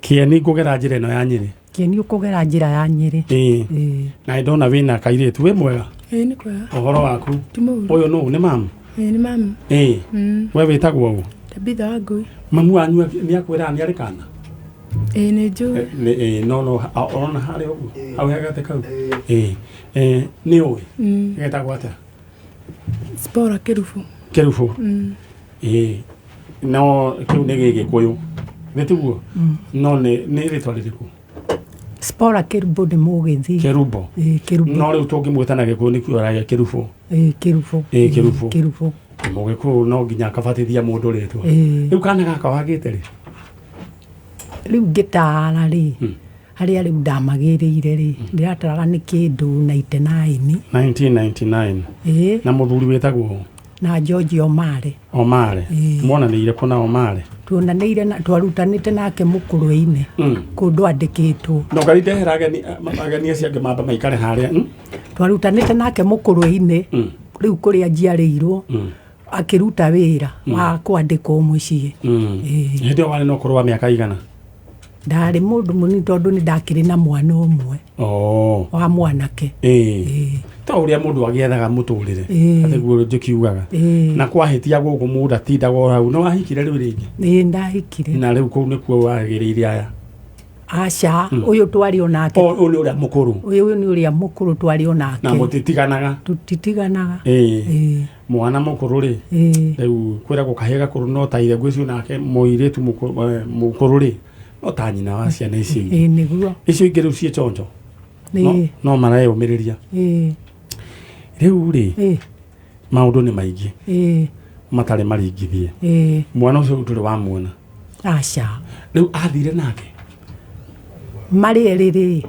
Kieni ngũgera njĩra ĩno ya Nyĩrĩ. Kieni ũkũgera njĩra ya Nyĩrĩ. Na ndona wĩna kairĩtu. Wĩ mwega? Nĩ kwega. Ũhoro waku? Ũyũ nũ? Nĩ mamu? Nĩ mamu. We wĩtagwo ũ? Tabitha Wangui. Mamu wanyu nĩ akwĩraga nĩ arĩ kana? Nĩ njũĩ. No ũrona harĩa ũguo? Hau he gatĩ kau? Nĩ ũĩ? Getagwo atĩa? Spora Kĩrubũ. Kĩrubũ? No kĩu nĩ Gĩgĩkũyũ. Nĩ tiguo? No nĩ rĩtwa rĩrĩkũ? Spora Kĩrubũ nĩ Mũgĩthii. Kĩrubũ. Kĩrubũ. No rĩu tũngĩmwĩta na Gĩkũyũ nĩkĩo aragia Kĩrubũ. Kĩrubũ. Kĩrubũ. Kĩrubũ. Mũgĩkũyũ no nginya akabatithia mũndũ rĩtwa. Rĩu kana gaka wagĩte rĩ? Rĩu ngĩtara rĩ, harĩa rĩu ndamagĩrĩire rĩ, ndĩrataraga nĩ kĩndũ 99. 1999. Na mũthuri wĩtagwo? Na George Omare. Omare. Mwonanĩire kũ na Omare? Tuonanĩire na twarutanĩte nake mũkũrwe-inĩ. Kũndũ andĩkĩtwo. No ngai ndehera ageni acio angĩ mamba maikare harĩa. Twarutanĩte nake mũkũrwe-inĩ. Rĩu kũrĩa njiarĩirwo. Akĩruta wĩra wa kwandĩkwo mũciĩ. Hĩndĩ ĩyo warĩ na ũkũrũ wa mĩaka igana? Ndarĩ mũndũ mũnini tondũ nĩ ndakĩrĩ na mwana ũmwe. Wa mwanake. Ta ũrĩa mũndũ agĩethaga mũtũrĩre. Atĩguo njĩkiugaga. Na kwahĩtia gũkũ mũndũ atindaga o hau. Nĩ wahikire rĩu rĩngĩ? Ĩĩ ndahikire. Na rĩu kũu nĩkuo wagĩrĩire aya? Aca, ũyũ twarĩ o nake. Ũyũ nĩ ũrĩa mũkũrũ. Ũyũ nĩ ũrĩa mũkũrũ twarĩ o nake. Na mũtitiganaga? Tũtitiganaga. Mwana mũkũrũ rĩ, rĩu kwĩragwo kahĩĩ gakũrũ no ta ithe, ngwĩciria nake mũirĩtu mũkũrũ rĩ, no ta nyina wa ciana icio ingĩ. Nĩguo. Icio ingĩ rĩu ciĩ chonjo. No mareyũmĩrĩria. Rĩu rĩ, maũndũ nĩ maingĩ. Matarĩ maringithie. Mwana ũcio ndũrĩ wamuona? Aca. Rĩu athire nake? Marĩ erĩ rĩ,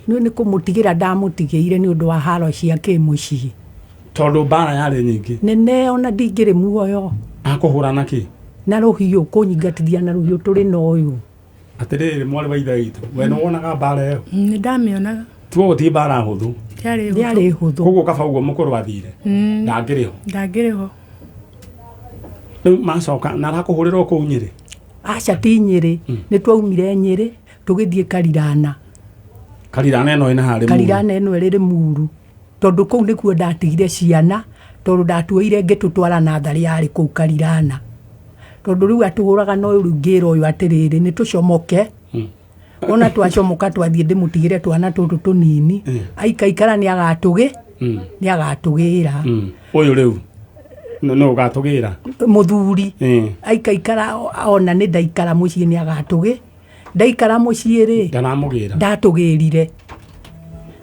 nĩ kũmũtigĩra ndamũtigĩire nĩ ũndũ wa haro cia kĩmũciĩ. Tondũ mbara yarĩ nyingĩ. Nene ona ndingĩrĩ muoyo. Akũhũra na kĩ? Na rũhiũ, kũnyingatithia na rũhiũ tũrĩ na ũyũ. Atĩrĩrĩ mwarĩ wa ithe witũ, we nĩ wonaga mbara ĩyo? Nĩ ndamĩonaga. Tuo gũtirĩ mbara hũthũ. Ndĩarĩ hũthũ. Koguo kaba ũguo mũkũrũ athire. Ndangĩrĩ ho. Ndangĩrĩ ho. Rĩu macoka na arakũhũrĩra o kũu Nyĩrĩ? Aca ti Nyĩrĩ. Nĩ twaumire Nyĩrĩ tũgĩthiĩ Karirana. Karirana ĩno ĩna harĩ Muru. Karirana ĩno ĩrĩ Muru. Tondũ kũu nĩkuo ndatigire ciana, tondũ ndatuoire ngĩtũtwara natharĩ yarĩ kũu Karirana. Tondũ rĩu atũhũraga na ũyũ rĩu ngĩra ũyũ atĩrĩrĩ, nĩ tũcomoke. Ona twacomoka twathiĩ ndĩmũtigĩre twana tũtũ tũnini. Aikaikara nĩ agatũgĩra. Ũyũ rĩu nĩ ũgatũgĩra? Mũthuri. Aikaikara ona nĩ ndaikara mũciĩ nĩ agatũgĩ. Ndaikara mũciĩ rĩ, ndaramũgĩra. Ndatũgĩrire.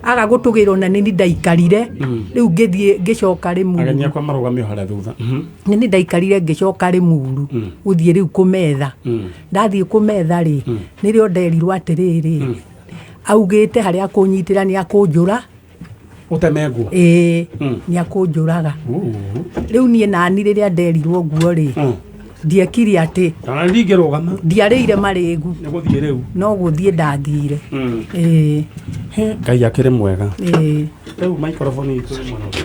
Aga gũtũgĩra ona nĩ ndaikarire. Rĩu ngĩthiĩ ngĩcoka Rĩmuru. Ageni akwa marũgamio harĩa thutha. Nĩ ndaikarire ngĩcoka Rĩmuru. Gũthiĩ rĩu kũmetha. Ndathiĩ kũmetha rĩ, nĩrĩo nderirwo atĩrĩrĩ, augĩte harĩa akũnyitĩra nĩ akũnjũra. Ũteme nguo? Ĩĩ, nĩ akũnjũraga. Rĩu niĩ nani rĩrĩa nderirwo ũguo rĩ, ndiekire atĩ Kana ndingĩrũgama. Ndiarĩire marĩgu. Nĩ gũthiĩ rĩu. No gũthiĩ ndathire. Ngai akĩrĩ mwega. Rĩu microphone itũ ĩ mwena ũcio.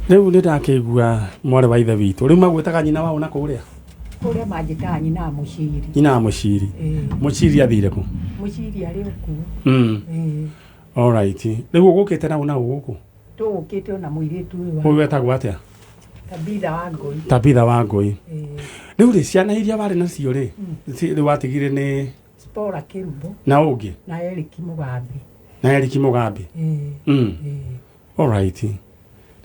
Rĩu nĩ ndakĩigua mwarĩ wa ithe witũ. Rĩu magwĩtaga nyina wa ũna kũrĩa? Kũrĩa manjĩtaga nyina wa Mũciri. Nyina wa Mũciri. Ĩĩ. Mũciri athire kũ? Mũciri arĩ o kuo. Ĩĩ. All right. Rĩu ũgũkĩte na ũna gũkũ? Tũgũkĩte ona mũirĩtu ũyũ Ũyũ wa wetagwo atĩa? Tabitha wa Ngũi. Tabitha wa Ngũi. Ĩĩ. Rĩu rĩ ciana iria warĩ nacio rĩ, rĩu watigire nĩ Spora Kĩrumbo na ũngĩ na Eric Mũgambi. na Eric Mũgambi. Ĩĩ. All right.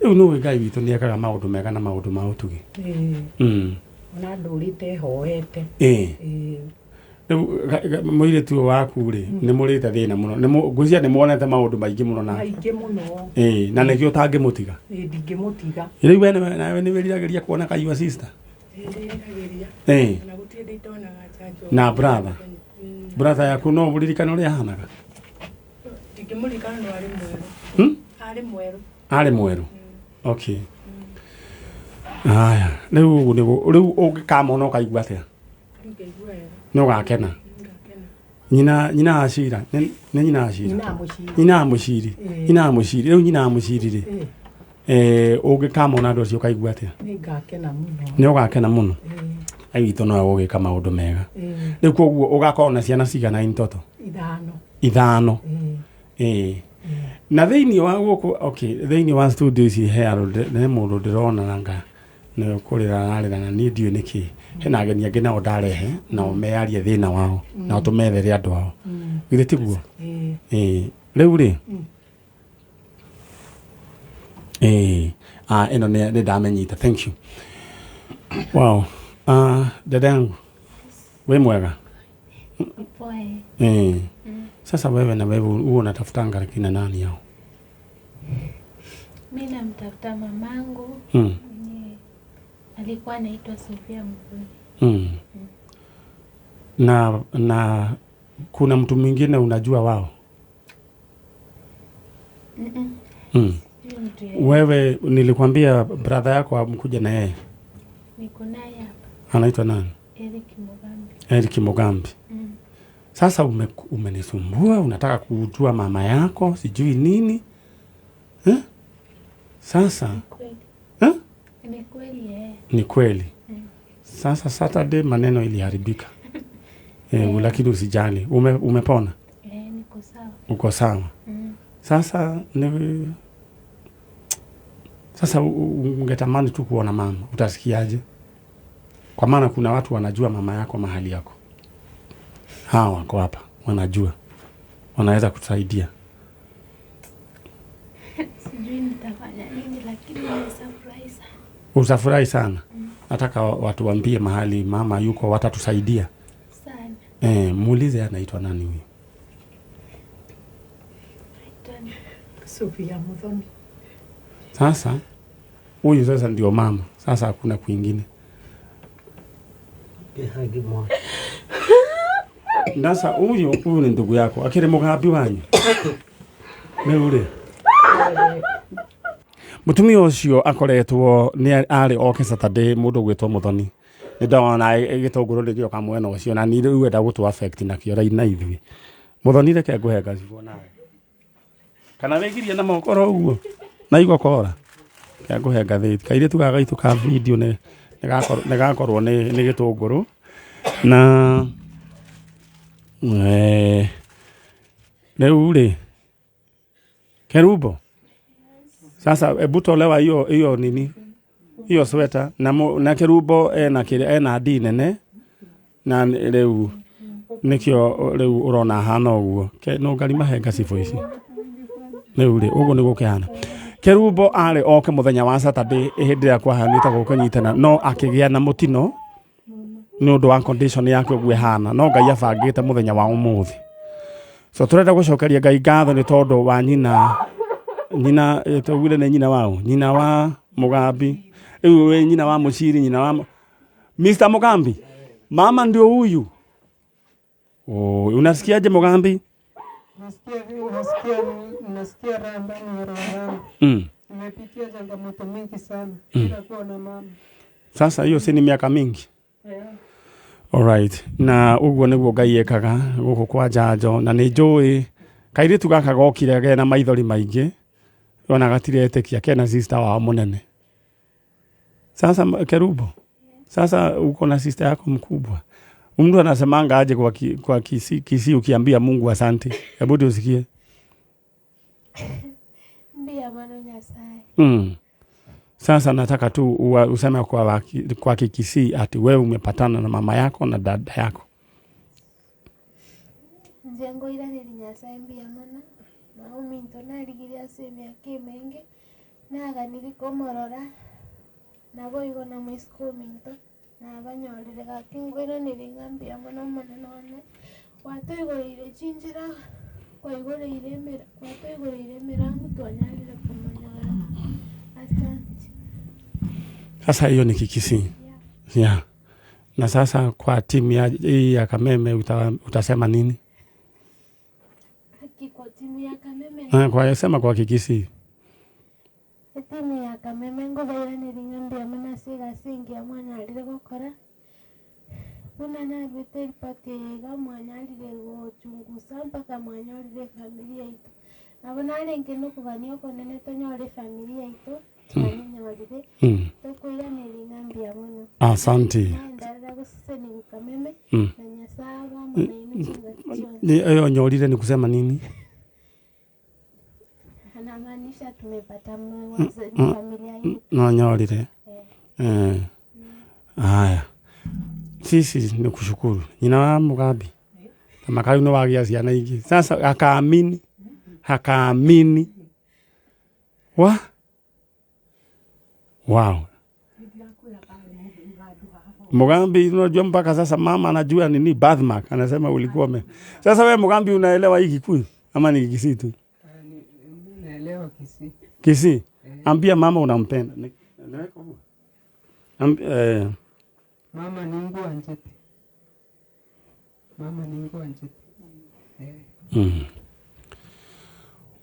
Rĩu nĩ Ngai witũ nĩ ekaga maũndũ mega na maũndũ ma ũtugi. Ĩĩ. Ona ndũrĩte hoete. Ĩĩ. Ĩĩ. Rĩu mũirĩtu ũyũ waku rĩ, nĩ mũrĩte thĩna mũno. Nĩ ngwĩciria nĩ muonete maũndũ maingĩ mũno nake. Maingĩ mũno. Ĩĩ, na nĩkĩo ũtangĩmũtiga. Ĩĩ, ndingĩmũtiga. Rĩu we nawe nĩ wĩriragĩria kuona kaiyua sister? Ndĩriragĩria. Ĩĩ. Na gũtirĩ hĩndĩ ndonaga njanjo. Na brother. Brother yaku no ũririkane ũrĩa ahanaga? Ndingĩmũririkana no arĩ mwerũ. Arĩ mwerũ. Arĩ mwerũ. Okay. Aya, rĩu ũguo nĩguo rĩu ũngĩkamona ũkaigua atĩa? Rĩu ngaigua wega. Nĩ ũgakena. Nyina nyina wa Cira, nĩ nĩ nyina wa Cira. Nyina wa Mũciri. Nyina wa Mũciri. Ĩĩ. Nyina wa Mũciri, rĩu nyina wa Mũciri rĩ. Ĩĩ. Ũngĩkamona andũ acio ũkaigua atĩa? Nĩ ngakena mũno. Nĩ ũgakena mũno. Ngai witũ nowe ũgĩka maũndũ mega. Ĩĩ. Rĩu koguo ũgakorwo na ciana cigana in total? Ithano. Ithano. Ĩĩ. Ĩĩ. Na thĩinĩ wa gũkũ, okay, thĩinĩ wa studio ici he andũ he mũndũ ndĩrona na nga nĩ kũrĩra ararĩra na niĩ ndiũĩ nĩkĩ. Hena ageni angĩ nao ndarehe nao mearie thĩna wao nao tũmethere andũ ao. Githĩ tiguo? Ĩĩ. Ĩĩ. Rĩu rĩ, ĩĩ, ah, ĩno nĩ ndamenyita. Thank you. Wow. Ah, dada yangu wĩ mwega? Poa. Eh. Sasa wewe na wewe huwa unatafutanga kina nani hao? Mi namtafuta mamangu mwenye alikuwa anaitwa Sofia Mvuli. Na kuna mtu mwingine unajua wao? Sijui mtu yeyote. Wewe nilikwambia brother yako amkuja na yeye. Niko naye hapa, Anaitwa nani? Eric Mugambi. Eric Mugambi. Sasa umenisumbua, unataka kujua mama yako, sijui nini. Eh? Sasa Kweli. Eh? Ni kweli eh. Ni kweli. Sasa Saturday maneno iliharibika. Lakini usijali, umepona? Niko sawa. Uko sawa. Sasa ni sasa ungetamani tu kuona mama, utasikiaje? Kwa maana kuna watu wanajua mama yako mahali yako. Hawa wako hapa, wanajua. Wanaweza kutusaidia. Sijui nitafanya nini lakini nimefurahi sana. Utafurahi sana. Nataka watu waambie mahali mama yuko, watatusaidia. Sana. Muulize anaitwa nani huyu? Sofia Muthoni. Sasa huyu sasa ndio mama. Sasa hakuna kwingine. Sasa huyu ni ndugu yako. Akire Mugambi wanyu. Rĩu rĩ. Mũtumia ũcio akoretwo nĩ arĩ oke Saturday mũndũ ũgwĩtwo Muthoni. Nĩ ndona gĩtũngũrũ nĩ gĩoka mwena ũcio na niĩ rĩu enda gũtũ affect nakĩo na ithuĩ. Muthoni reke ngũhe ngacibwo nawe. Kana wĩgirie na moko oro ũguo na igokora. Reke ngũhe ngathĩti. Kairĩtu gaka gaitũ ka video nĩ gakorwo nĩ gĩtũngũrũ na rĩu rĩ Kerubo. Sasa hebu tolewa hiyo nini? Hiyo sweta na Kerubo ena ndi nene na rĩu nikio rĩu ũrona hana ũguo. No ngari mahe ngacibũ ici. Rĩu rĩ ũguo nĩguo kĩhana. Kerubo arĩ oke mũthenya wa Saturday hĩndĩ ĩrĩa kwahanĩte gũkũnyitana no akĩgĩa na mũtino nĩ ũndũ wa condition yake ũguo ĩhana no Ngai abangĩte mũthenya wa ũmũthĩ. So turenda gũcokeria Ngai ngatho nĩ tondũ wa nyina tugire nĩ nyina wao, nyina wa Mugambi. Rĩu wĩ nyina wa Mũciri, nyina wa Mr. Mugambi. Mama ndio huyu. Oh, unasikiaje Mugambi? Nasikia raha ndani ya roho yangu. Nimepitia changamoto mingi sana bila kuwa na mama. Sasa hiyo si ni miaka mingi. Yeah. All right. Na uguo niguo Ngai ekaga guku kwa njanjo na nĩ njũĩ kairĩtu gaka gokire kena maithori maingĩ ona gatiretĩkia kena sister wao mũnene. Sasa Kerubo, sasa uko na sister yako mkubwa. Mtu anasemanga aje kwa Kisii ukiambia Mungu asante? Hebu tusikie. Mbia mano Nyasaye. Sasa nataka tu useme kwa Kikisii ati wewe umepatana na mama yako na dada yako. Njengo ira nili Nyasaye mbia mana. Mauminto narigiria ase emiaka emenge naganiri komorora naboigo na mwisiko ominto nabanyorire gaki ngwiranire ng'a mbuya mono omonene one gwatoigoreire chinchera kwaigoreire gwatoigoreire emirango twanyarire komonyora. Asante. Sasa hiyo ni Kikisii. Yeah. Na sasa kwa timu ya Kameme utasema nini? Haki kwa timu ya Kameme. Kwa sema kwa Kikisii. Timu ya Kameme ngobairanirie ng'a mbuya mono ase egasi engiya mwanyarire gokora. Buna nabete ripoti eye iga mwanyarire gochungusa mpaka mwanyorire efamilia yaito. Nabo narenge nokogania okonene tonyore efamilia yaito twanyenyorire. Tokoiraneria ng'a mbuya mono. Asante. Naenderera goseseniwa Kameme na Nyasaye abe amo nainwe chingaki chionsi. Hiyo nyorire ni kusema nini? Anamaanisha tumepata familia yetu. No nyorire. Haya. Sisi ni kushukuru. Nyina wa Mugambi. Na makayu no wagia ciana ingi. Sasa akaamini. Akaamini. Wa? Wow. Mugambi unajua mpaka sasa mama anajua nini birthmark. Anasema ulikuwa me. Sasa wewe Mugambi unaelewa hii Kikuyu ama ni Kisii tu? Naelewa Kisii. Kisii. Ambia mama unampenda. Niweka huko. Mama ni ngwanjete. Mama ni ngwanjete.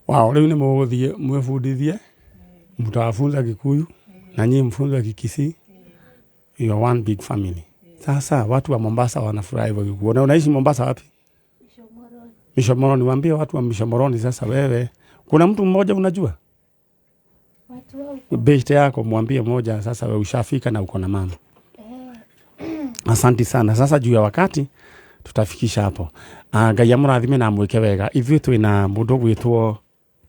Wow, leo ni mwothie mwefundithie. Mtawafunza Kikuyu na nyinyi mfunzwe Kikisii. You are one big family. Sasa watu wa Mombasa wanafurahi wakikuona. Unaishi Mombasa wapi? Mishomoroni. Mishomoroni, waambie watu wa Mishomoroni sasa wewe. Kuna mtu mmoja unajua? Watu wa huko. Best yako mwambie mmoja sasa wewe ushafika na uko na mama. Asante sana. Sasa juu ya wakati tutafikisha hapo. Ngai amurathime na amwike wega. Ithuĩ twĩna mũndũ ũgwĩtwo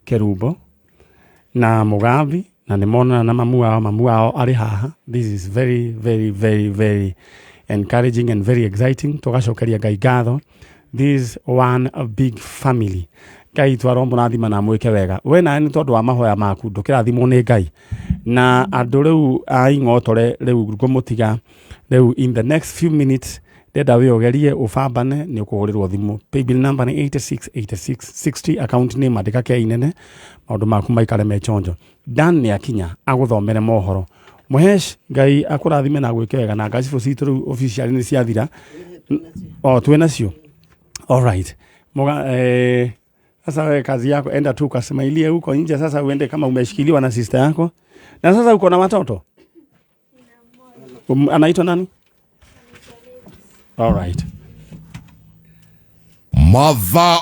Kerubo na Mugambi na nĩmonana na mamu wao arĩ haha. This is very very very very encouraging and very exciting. Tũgacokeria Ngai ngatho. This one a big family. Ngai twaro mũrathima na amwĩke wega. We nawe nĩ tondũ wa mahoya maku ndũkĩrathimwo nĩ Ngai. Na andũ rĩu a Ing'otore rĩu ngũmũtiga rĩu in the next few minutes ndenda wĩogerie ũbambane nĩ ũkũhũrĩrwo thimũ. Paybill number nĩ 868660, account name andĩka K nene, maũndũ maku maikare me chonjo. Dan nĩ akinya agũthomere mohoro. Mũhesh, Ngai akũrathime na gwĩke wega na ngacibũ citũ rĩu officially nĩ ciathira. O twĩ nacio. All right. Sasa wewe kazi yako enda tu ukasmailie huko nje. Sasa uende kama umeshikiliwa na sister yako. Na sasa uko na watoto? Anaitwa nani? All right. Mother